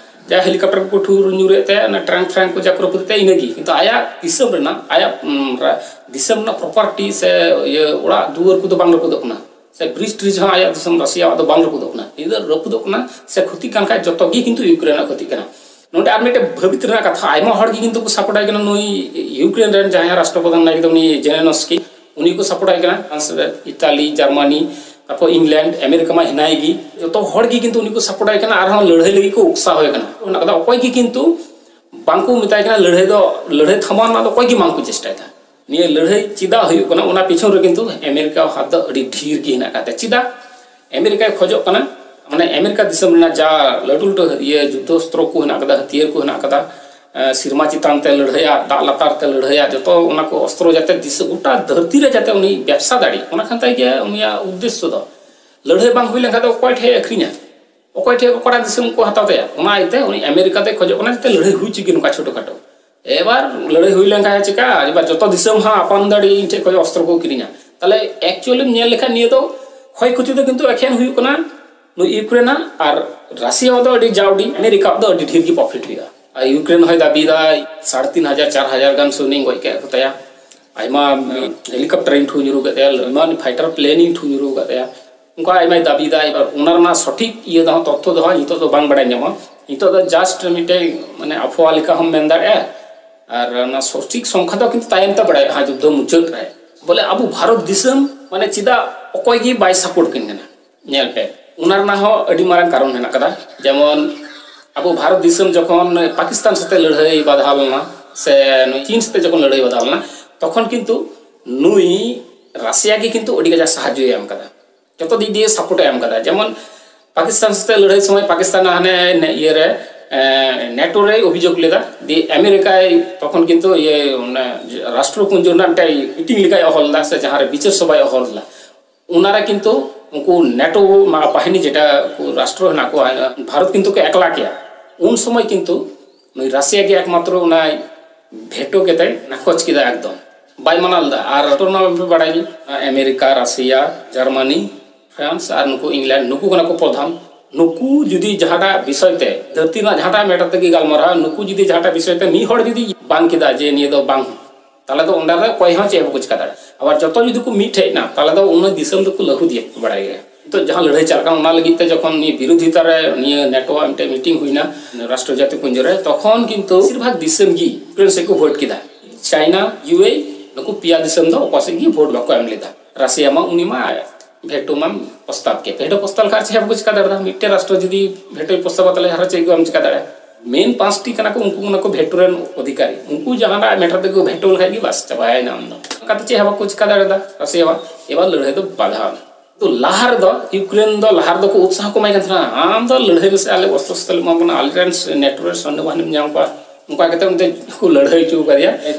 ᱡᱟ ᱦᱮᱞᱤᱠᱚᱯᱴᱟᱨ ᱠᱚᱠᱚ ᱴᱷᱩᱨ ᱧᱩᱨᱮᱫ ᱛᱟᱭᱟ, ᱚᱱᱟ ᱴᱨᱟᱝᱠ ᱯᱷᱨᱟᱝᱠ ᱠᱚ ᱡᱟ ᱠᱚ ᱨᱟᱹᱯᱩᱫ ᱛᱟᱭᱟ, ᱤᱱᱟᱹᱜᱮ᱾ ᱠᱤᱱᱛᱩ ᱟᱭᱟᱜ ᱫᱤᱥᱚᱢ ᱨᱮᱱᱟᱜ, ᱟᱭᱟᱜ, ᱩᱢ, ᱨᱟ-, ᱫᱤᱥᱚᱢ ᱨᱮᱱᱟᱜ ᱯᱨᱚᱯᱟᱨᱴᱤ ᱥᱮ ᱤᱭᱟᱹ ᱚᱲᱟᱜ ᱫᱩᱣᱟᱹᱨ ᱠᱚᱫᱚ ᱵᱟᱝ ᱨᱟᱹᱯᱩᱫᱚᱜ ᱠᱟᱱᱟ, ᱥᱮ ᱵᱨᱤᱡᱽ ᱴᱨᱤᱡᱽ ᱦᱚᱸ ᱟᱭᱟᱜ ᱫᱤᱥᱚᱢ ᱨᱟᱥᱤᱭᱟᱣᱟᱜ ᱫᱚ ᱵᱟᱝ ᱨᱟᱹᱯᱩᱫᱚᱜ ᱠᱟᱱᱟ᱾ ᱱᱤᱭᱟᱹ ᱫᱚ ᱨᱟᱹᱯᱩᱫᱚᱜ ᱠᱟᱱᱟ ᱥᱮ ᱠᱷᱚᱛᱤᱜ ᱠᱟᱱ ᱠᱷᱟᱡ ᱡᱚᱛᱚ ᱜᱮ ᱠᱤᱱᱛᱩ ᱤᱭᱩᱠᱨᱮᱱ ᱨᱮᱱᱟᱜ ᱠᱷᱚᱛᱤᱜ ᱠᱟᱱᱟ᱾ ᱱᱚᱰᱮ ᱟᱨ ᱢᱤᱫᱴᱮᱱ ᱵᱷᱟᱹᱵᱤᱛ ᱨᱮᱱᱟᱜ ᱠᱟᱛᱷᱟ, ᱟᱭᱢᱟ ᱦᱚᱲ ᱜᱮ ᱠᱤᱱᱛᱩ ᱠᱚ ᱥᱟᱯᱳᱨᱴ ᱟᱭ ᱠᱟᱱᱟ ᱱᱩᱭ ᱤᱭᱩᱠᱨᱮᱱ ᱨᱮᱱ ᱡᱟᱦᱟᱸᱭ ᱨᱟᱥᱴᱨᱚᱯᱨᱚᱫᱷᱟᱱ ᱢᱮᱱᱟᱭ ᱠᱟᱫᱮ ᱩᱱᱤ ᱡᱮᱞᱮᱱᱚᱥᱠᱤ, ᱩᱱᱤ ᱠᱚ ᱥᱟᱯᱳᱨᱴ ᱟᱭ ᱠᱟᱱᱟ᱾ ᱯᱷᱨᱟᱱᱥ, ᱤᱛᱟᱞᱤ, ᱡᱟᱨᱢᱟᱱᱤ, ᱛᱟᱨᱯᱚᱨ ᱤᱝᱞᱮᱱᱰ, ᱟᱢᱮᱨᱤᱠᱟ ᱢᱟ ᱦᱮᱱᱟᱭ ᱜᱮ, ᱡᱚᱛᱚ ᱦᱚᱲ ᱜᱮ ᱠᱤᱱᱛᱩ ᱩᱱᱤ ᱠᱚ ᱥᱟᱯᱳᱨᱴ ᱟᱭ ᱠᱟᱱᱟ, ᱟᱨᱦᱚᱸ ᱞᱟᱹᱲᱦᱟᱹᱭ ᱞᱟᱹᱜᱤᱫ ᱠᱚ ᱩᱠᱥᱟᱦᱚ ᱮ ᱠᱟᱱᱟ᱾ ᱚᱱᱟ ᱠᱟᱛᱷᱟ ᱚᱠᱚᱭ ᱜᱮ ᱠᱤᱱᱛᱩ ᱵᱟᱝᱠᱚ ᱢᱮᱛᱟᱭ ᱠᱟᱱᱟ ᱞᱟᱹᱲᱦᱟᱹᱭ ᱫᱚ, ᱞᱟᱹᱲᱦᱟᱹᱭ ᱛᱷᱟᱢᱟᱣ ᱨᱮᱱᱟᱜ ᱫᱚ ᱚᱠᱚᱭ ᱜᱮ ᱵᱟᱝᱠᱚ ᱪᱮᱥᱴᱟᱭᱮᱫᱟ᱾ ᱱᱤᱭᱟᱹ ᱞᱟᱹᱲᱦᱟᱹᱭ ᱪᱮᱫᱟᱜ ᱦᱩᱭᱩᱜ ᱠᱟᱱᱟ, ᱚᱱᱟ ᱯᱤᱪᱷᱚᱱ ᱨᱮ ᱠᱤᱱᱛᱩ ᱟᱢᱮᱨᱤᱠᱟ ᱦᱟᱛ ᱫᱚ ᱟᱹᱰᱤ ᱰᱷᱮᱨ ᱜᱮ ᱦᱮᱱᱟᱜ ᱟᱠᱟᱫ ᱛᱟᱭᱟ᱾ ᱪᱮᱫᱟᱜ? ᱟᱢᱮᱨᱤᱠᱟᱭ ᱠᱷᱚᱡᱚᱜ ᱠᱟᱱᱟ, ᱢᱟᱱᱮ, ᱟᱢᱮᱨᱤᱠᱟ ᱫᱤᱥᱚᱢ ᱨᱮᱱᱟᱜ ᱡᱟ ᱞᱟᱹᱴᱩ ᱞᱟᱹᱴᱩ ᱤᱭᱟᱹ ᱡᱩᱫᱽᱫᱷᱚ ᱚᱥᱛᱨᱚ ᱠᱚ ᱦᱮᱱᱟᱜ ᱟᱠᱟᱫᱟ, ᱦᱟᱹᱛᱭᱟᱹᱨ ᱠᱚ ᱦᱮᱱᱟᱜ ᱟᱠᱟᱫᱟ, ᱮ, ᱥᱮᱨᱢᱟ ᱪᱮᱛᱟᱱ ᱛᱮ ᱞᱟᱹᱲᱦᱟᱹᱭᱟ, ᱫᱟᱜ ᱞᱟᱛᱟᱨ ᱛᱮ ᱞᱟᱹᱲᱦᱟᱹᱭᱟ, ᱡᱚᱛᱚ ᱚᱱᱟ ᱠᱚ ᱚᱥᱛᱨᱚ ᱡᱟᱛᱮ ᱫᱤᱥᱚᱢ ᱜᱚᱴᱟ ᱫᱷᱟᱹᱨᱛᱤ ᱨᱮ ᱡᱟᱛᱮ ᱩᱱᱤ ᱵᱮᱵᱽᱥᱟ ᱫᱟᱲᱮᱭᱟᱜ, ᱚᱱᱟ ᱠᱟᱱ ᱛᱟᱭ ᱜᱮᱭᱟ ᱩᱱᱤᱭᱟᱜ ᱩᱫᱽᱫᱮᱥᱥᱚ ᱫᱚ᱾ ᱞᱟᱹᱲᱦᱟᱹᱭ ᱵᱟᱝ ᱦᱩᱭ ᱞᱮᱱᱠᱷᱟᱱ ᱫᱚ ᱚᱠᱚᱭ ᱴᱷᱮᱡ ᱮ ᱟᱹᱠᱷᱨᱤᱧᱟ? ᱚᱠᱚᱭ ᱴᱷᱮᱡ ᱚᱠᱟᱴᱟᱜ ᱫᱤᱥᱚᱢ ᱠᱚ ᱦᱟᱛᱟᱣ ᱛᱟᱭᱟ? ᱚᱱᱟ ᱤᱭᱟᱹᱛᱮ ᱩᱱᱤ ᱟᱢᱮᱨᱤᱠᱟ ᱛᱮ ᱠᱷᱚᱡᱚᱜ ᱠᱟᱱᱟ ᱡᱟᱛᱮ ᱞᱟᱹᱲᱦᱟᱹᱭ ᱦᱩᱭ ᱦᱚᱪᱚᱜ ᱜᱮ ᱱᱚᱝᱠᱟ ᱪᱷᱳᱴᱳ ᱠᱷᱟᱴᱳ᱾ ᱮᱵᱟᱨ ᱞᱟᱹᱲᱦᱟᱹᱭ ᱦᱩᱭ ᱞᱮᱱᱠᱷᱟᱱ ᱪᱤᱠᱟ? ᱮᱵᱟᱨ ᱡᱚᱛᱚ ᱫᱤᱥᱚᱢ ᱦᱟᱸᱜ ᱟᱯᱟᱱ ᱫᱟᱲᱮ ᱤᱧ ᱴᱷᱮᱡ ᱠᱷᱚᱡ ᱚᱥᱛᱨᱚ ᱠᱚ ᱠᱤᱨᱤᱧᱟ᱾ ᱛᱟᱦᱞᱮ actually ᱧᱮᱞ ᱞᱮᱠᱷᱟᱱ ᱱᱤᱭᱟᱹ ᱫᱚ ᱠᱷᱚᱭ ᱠᱷᱚᱛᱤ ᱫᱚ ᱠᱤᱱᱛᱩ ᱮᱠᱷᱮᱱ ᱦᱩᱭᱩᱜ ᱠᱟᱱᱟ ᱱᱩᱭ ᱤᱭᱩᱠᱨᱮᱱᱟᱜ ᱟᱨ ᱨᱟᱥᱤᱭᱟ ᱫᱚ ᱟᱹᱰᱤ ᱡᱟᱣᱰᱤ, ᱟᱢᱮᱨᱤᱠᱟ ᱫᱚ ᱟᱹᱰᱤ ᱰᱷᱮᱨ ᱜᱮ ᱯᱨᱚᱯᱷᱤᱴ ᱦᱩᱭᱩᱜᱼᱟ᱾ ᱟᱨ ᱤᱭᱩᱠᱨᱮᱱ ᱦᱚᱸᱭ ᱫᱟᱹᱵᱤᱭᱮᱫᱟ ᱥᱟᱲᱮ ᱛᱤᱱ ᱦᱟᱡᱟᱨ, ᱪᱟᱨ ᱦᱟᱡᱟᱨ ᱜᱟᱱ ᱥᱩᱱᱤᱧ ᱜᱚᱡ ᱠᱮᱫ ᱠᱚ ᱛᱟᱭᱟ, ᱟᱭᱢᱟ ᱦᱮᱞᱤᱠᱚᱯᱴᱟᱨᱤᱧ ᱴᱷᱩ ᱧᱩᱨᱩ ᱠᱮᱫ ᱛᱟᱭᱟ, ᱟᱭᱢᱟ ᱯᱷᱟᱭᱴᱟᱨ ᱯᱞᱮᱱᱤᱧ ᱴᱷᱩ ᱧᱩᱨᱩ ᱠᱟᱫ ᱛᱟᱭᱟ, ᱚᱱᱠᱟ ᱟᱭᱢᱟᱭ ᱫᱟᱹᱵᱤᱭᱮᱫᱟ᱾ ᱮᱵᱟᱨ ᱚᱱᱟ ᱨᱮᱱᱟᱜ ᱥᱚᱴᱷᱤᱠ ᱤᱭᱟᱹ ᱫᱚ ᱦᱟᱸᱜ, ᱛᱚᱛᱛᱷᱚ ᱫᱚ ᱦᱟᱸᱜ ᱱᱤᱛᱚᱜ ᱫᱚ ᱵᱟᱝ ᱵᱟᱲᱟᱭ ᱧᱟᱢᱚᱜᱼᱟ᱾ ᱱᱤᱛᱚᱜ ᱫᱚ just ᱢᱤᱫᱴᱮᱱ, ᱢᱟᱱᱮ, ᱟᱯᱷᱣᱟ ᱞᱮᱠᱟ ᱦᱚᱸᱢ ᱢᱮᱱ ᱫᱟᱲᱮᱭᱟᱜᱼᱟ, ᱟᱨ ᱚᱱᱟ ᱥᱚᱴᱷᱤᱠ ᱥᱚᱝᱠᱷᱟ ᱫᱚ ᱠᱤᱱᱛᱩ ᱛᱟᱭᱚᱢ ᱛᱮ ᱵᱟᱲᱟᱭᱚᱜᱼᱟ ᱦᱟᱸᱜ ᱡᱩᱫᱽᱫᱷᱚ ᱢᱩᱪᱟᱹᱫ ᱨᱮ᱾ ᱵᱚᱞᱮ, ᱟᱵᱚ ᱵᱷᱟᱨᱚᱛ ᱫᱤᱥᱚᱢ, ᱢᱟᱱᱮ, ᱪᱮᱫᱟᱜ ᱚᱠᱚᱭ ᱜᱮ ᱵᱟᱭ ᱥᱟᱯᱳᱨᱴ ᱠᱤᱱ ᱠᱟᱱᱟ? ᱧᱮᱞ ᱯᱮ, ᱚᱱᱟ ᱨᱮᱱᱟᱜ ᱦᱚᱸ ᱟᱹᱰᱤ ᱢᱟᱨᱟᱝ ᱠᱟᱨᱚᱱ ᱢᱮᱱᱟᱜ ᱠᱟᱫᱟ᱾ ᱡᱮᱢᱚᱱ, ᱟᱵᱚ ᱵᱷᱟᱨᱚᱛ ᱫᱤᱥᱚᱢ ᱡᱚᱠᱷᱚᱱ ᱯᱟᱠᱤᱥᱛᱟᱱ ᱥᱟᱛᱮ ᱞᱟᱹᱲᱦᱟᱹᱭ ᱵᱟᱫᱷᱟᱣ ᱞᱮᱱᱟ, ᱥᱮ ᱱᱩᱭ ᱪᱤᱱ ᱥᱟᱛᱮ ᱡᱚᱠᱷᱚᱱ ᱞᱟᱹᱲᱦᱟᱹᱭ ᱵᱟᱫᱷᱟᱣ ᱞᱮᱱᱟ, ᱛᱚᱠᱷᱚᱱ ᱠᱤᱱᱛᱩ ᱱᱩᱭ ᱨᱟᱥᱤᱭᱟ ᱜᱮ ᱠᱤᱱᱛᱩ ᱟᱹᱰᱤ ᱠᱟᱡᱟᱠ ᱥᱟᱦᱟᱡᱽᱡᱚᱭ ᱮᱢ ᱠᱟᱫᱟ, ᱡᱚᱛᱚ ᱫᱤᱠ ᱫᱤᱭᱮ ᱥᱟᱯᱳᱨᱴ ᱮ ᱮᱢ ᱠᱟᱫᱟ᱾ ᱡᱮᱢᱚᱱ ᱯᱟᱠᱤᱥᱛᱟᱱ ᱥᱟᱛᱮ ᱞᱟᱹᱲᱦᱟᱹᱭ ᱥᱚᱢᱚᱭ ᱯᱟᱠᱤᱥᱛᱟᱱ ᱦᱟᱱᱮ ᱱᱮ-, ᱤᱭᱟᱹᱨᱮ, ᱮ, ᱱᱮᱴᱳ ᱨᱮᱭ ᱚᱵᱷᱤᱡᱳᱜᱽ ᱞᱮᱫᱟ, ᱫᱤᱭᱮ ᱟᱢᱮᱨᱤᱠᱟᱭ ᱛᱚᱠᱷᱚᱱ ᱠᱤᱱᱛᱩ ᱤᱭᱟᱹ, ᱢᱟᱱᱮ, ᱨᱟᱥᱴᱨᱚᱯᱩᱧᱡᱚ ᱨᱮᱱᱟᱜ ᱢᱤᱫᱴᱮᱱ ᱢᱤᱴᱤᱝ ᱞᱮᱠᱟᱭ ᱦᱚᱦᱚ ᱞᱮᱫᱟ, ᱥᱮ ᱡᱟᱦᱟᱸᱨᱮ ᱵᱤᱪᱟᱹᱨ ᱥᱚᱵᱷᱟᱭ ᱦᱚᱦᱚ ᱞᱮᱫᱟ᱾ ᱚᱱᱟᱨᱮ ᱠᱤᱱᱛᱩ ᱩᱱᱠᱩ ᱱᱮᱴᱳ ᱢᱟ-, ᱵᱟᱦᱤᱱᱤ ᱡᱮᱴᱟ ᱠᱚ ᱨᱟᱥᱴᱨᱚ ᱦᱮᱱᱟᱜ ᱠᱚᱣᱟ, ᱵᱷᱟᱨᱚᱛ ᱠᱤᱱᱛᱩ ᱠᱚ ᱮᱠᱞᱟ ᱠᱮᱭᱟ᱾ ᱩᱱ ᱥᱚᱢᱚᱭ ᱠᱤᱱᱛᱩ ᱱᱩᱭ ᱨᱟᱥᱤᱭᱟ ᱜᱮ ᱮᱠᱢᱟᱛᱨᱚ ᱚᱱᱟᱭ ᱵᱷᱮᱴᱳ ᱠᱟᱛᱮ ᱱᱟᱠᱚᱪ ᱠᱮᱫᱟ, ᱮᱠᱫᱚᱢ ᱵᱟᱭ ᱢᱟᱱᱟᱣ ᱞᱮᱫᱟ᱾ ᱟᱨ ᱱᱚᱣᱟ ᱢᱟᱯᱮ ᱵᱟᱲᱟᱭ ᱜᱮ, ᱟᱢᱮᱨᱤᱠᱟ, ᱨᱟᱥᱤᱭᱟ, ᱡᱟᱨᱢᱟᱱᱤ, ᱯᱷᱨᱟᱱᱥ ᱟᱨ ᱱᱩᱠᱩ ᱤᱝᱞᱮᱱᱰ, ᱱᱩᱠᱩ ᱠᱟᱱᱟ ᱠᱚ ᱯᱨᱚᱫᱷᱟᱱ᱾ ᱱᱩᱠᱩ ᱡᱩᱫᱤ ᱡᱟᱦᱟᱸᱴᱟᱜ ᱵᱤᱥᱚᱭ ᱛᱮ, ᱫᱷᱟᱹᱨᱛᱤ ᱨᱮᱱᱟᱜ ᱡᱟᱦᱟᱸᱴᱟᱜ ᱢᱮᱴᱟᱨ ᱛᱮᱜᱮ ᱜᱟᱞᱢᱟᱨᱟᱣ, ᱱᱩᱠᱩ ᱡᱩᱫᱤ ᱡᱟᱦᱟᱸᱴᱟᱜ ᱵᱤᱥᱚᱭ ᱛᱮ ᱢᱤᱫ ᱦᱚᱲ ᱡᱩᱫᱤ ᱵᱟᱝ ᱠᱮᱫᱟ ᱡᱮ ᱱᱤᱭᱟᱹ ᱫᱚ ᱵᱟᱝ, ᱛᱟᱦᱞᱮ ᱫᱚ ᱚᱸᱰᱮ ᱫᱚ ᱚᱠᱚᱭ ᱦᱚᱸ ᱪᱮᱫ ᱦᱚᱸ ᱵᱟᱠᱚ ᱪᱤᱠᱟ ᱫᱟᱲᱮᱭᱟᱜᱼᱟ᱾ ᱟᱵᱟᱨ ᱡᱚᱛᱚ ᱡᱩᱫᱤ ᱠᱚ ᱢᱤᱫ ᱴᱷᱮᱡ ᱮᱱᱟ, ᱛᱟᱦᱞᱮ ᱫᱚ ᱩᱱᱟᱹᱜ ᱫᱤᱥᱚᱢ ᱫᱚᱠᱚ ᱞᱟᱹᱦᱩᱫ ᱤᱭᱟᱹ ᱵᱟᱲᱟᱭ ᱜᱮᱭᱟ᱾ ᱱᱤᱛᱚᱜ ᱡᱟᱦᱟᱸ ᱞᱟᱹᱲᱦᱟᱹᱭ ᱪᱟᱞᱟᱜ ᱠᱟᱱᱟ, ᱚᱱᱟ ᱞᱟᱹᱜᱤᱫ ᱛᱮ ᱡᱚᱠᱷᱚᱱ ᱱᱤᱭᱟᱹ ᱵᱤᱨᱳᱫᱷᱤᱛᱟ ᱨᱮ ᱱᱤᱭᱟᱹ ᱱᱮᱴᱳᱣᱟᱜ ᱢᱤᱫᱴᱮᱱ ᱢᱤᱴᱤᱝ ᱦᱩᱭᱱᱟ ᱨᱟᱥᱴᱨᱚ ᱡᱟᱹᱛᱤ ᱯᱩᱧᱡᱤ ᱨᱮ, ᱛᱚᱠᱷᱚᱱ ᱠᱤᱱᱛᱩ ᱵᱮᱥᱤᱨ ᱵᱷᱟᱜᱽ ᱫᱤᱥᱚᱢ ᱜᱮ ᱤᱭᱩᱠᱨᱮᱱ ᱥᱮᱫ ᱠᱚ ᱵᱷᱳᱴ ᱠᱮᱫᱟ᱾ ᱪᱟᱭᱱᱟ, ᱤᱭᱩ ᱮ ᱤ, ᱱᱩᱠᱩ ᱯᱮᱭᱟ ᱫᱤᱥᱚᱢ ᱫᱚ ᱚᱠᱟ ᱥᱮᱫ ᱜᱮ ᱵᱷᱳᱴ ᱵᱟᱠᱚ ᱮᱢ ᱞᱮᱫᱟ᱾ ᱨᱟᱥᱤᱭᱟ ᱢᱟ ᱩᱱᱤ ᱢᱟ ᱵᱷᱮᱴᱳ ᱢᱟ ᱯᱨᱚᱥᱛᱟᱵ ᱠᱮᱫ᱾ ᱵᱷᱮᱴᱳ ᱯᱨᱚᱥᱛᱟᱵ ᱞᱮᱠᱷᱟᱱ ᱪᱮᱫ ᱦᱚᱸ ᱵᱟᱠᱚ ᱪᱤᱠᱟ ᱫᱟᱲᱮᱭᱟᱜᱼᱟ᱾ ᱢᱤᱫᱴᱮᱱ ᱨᱟᱥᱴᱨᱚ ᱡᱩᱫᱤ ᱵᱷᱮᱴᱳᱭ ᱯᱨᱚᱥᱛᱟᱵᱟ, ᱛᱟᱦᱞᱮ ᱟᱨᱦᱚᱸ ᱪᱮᱫ ᱜᱮ ᱵᱟᱢ ᱪᱤᱠᱟ ᱫᱟᱲᱮᱭᱟᱜᱼᱟ᱾ ᱢᱮᱱ ᱯᱟᱸᱪᱴᱤ ᱠᱟᱱᱟ ᱠᱚ, ᱩᱱᱠᱩ ᱠᱟᱱᱟ ᱠᱚ ᱵᱷᱮᱴᱳ ᱨᱮᱱ ᱚᱫᱷᱤᱠᱟᱨᱤ᱾ ᱩᱱᱠᱩ ᱡᱟᱦᱟᱱᱟᱜ ᱢᱮᱴᱟᱨ ᱛᱮᱠᱚ ᱵᱷᱮᱴᱳ ᱞᱮᱠᱷᱟᱡ ᱜᱮ ᱵᱟᱥ, ᱪᱟᱵᱟᱭᱮᱱᱟ ᱟᱢ ᱫᱚ᱾ ᱚᱱᱠᱟᱛᱮ ᱪᱮᱫ ᱦᱚᱸ ᱵᱟᱠᱚ ᱪᱤᱠᱟ ᱫᱟᱲᱮᱭᱟᱫᱟ ᱨᱟᱥᱤᱭᱟ ᱢᱟ᱾ ᱮᱵᱟᱨ ᱞᱟᱹᱲᱦᱟᱹᱭ ᱫᱚ ᱵᱟᱫᱷᱟᱣ ᱮᱱᱟ᱾ ᱛᱚ ᱞᱟᱦᱟ ᱨᱮᱫᱚ ᱤᱭᱩᱠᱨᱮᱱ ᱫᱚ ᱞᱟᱦᱟ ᱨᱮᱫᱚ ᱠᱚ ᱩᱛᱥᱟᱦᱚ ᱠᱚ ᱮᱢᱟᱭ ᱠᱟᱱ ᱛᱟᱦᱮᱱᱟ, "ᱟᱢ ᱫᱚ ᱞᱟᱹᱲᱦᱟᱹᱭ ᱢᱮᱥᱮ, ᱟᱞᱮ ᱚᱥᱛᱨᱚ ᱥᱚᱥᱛᱨᱚ ᱮᱢᱟ ᱵᱚᱱᱟ, ᱟᱞᱮ ᱨᱮᱱ ᱱᱮᱴᱳ ᱨᱮᱱ ᱥᱚᱭᱱᱚ ᱵᱟᱦᱤᱱᱤᱢ ᱧᱟᱢ ᱠᱚᱣᱟ", ᱚᱱᱠᱟ ᱠᱟᱛᱮ ᱩᱱᱤ ᱫᱚ ᱠᱚ ᱞᱟᱹᱲᱦᱟᱹᱭ ᱦᱚᱪᱚ ᱠᱟᱫᱮᱭᱟ᱾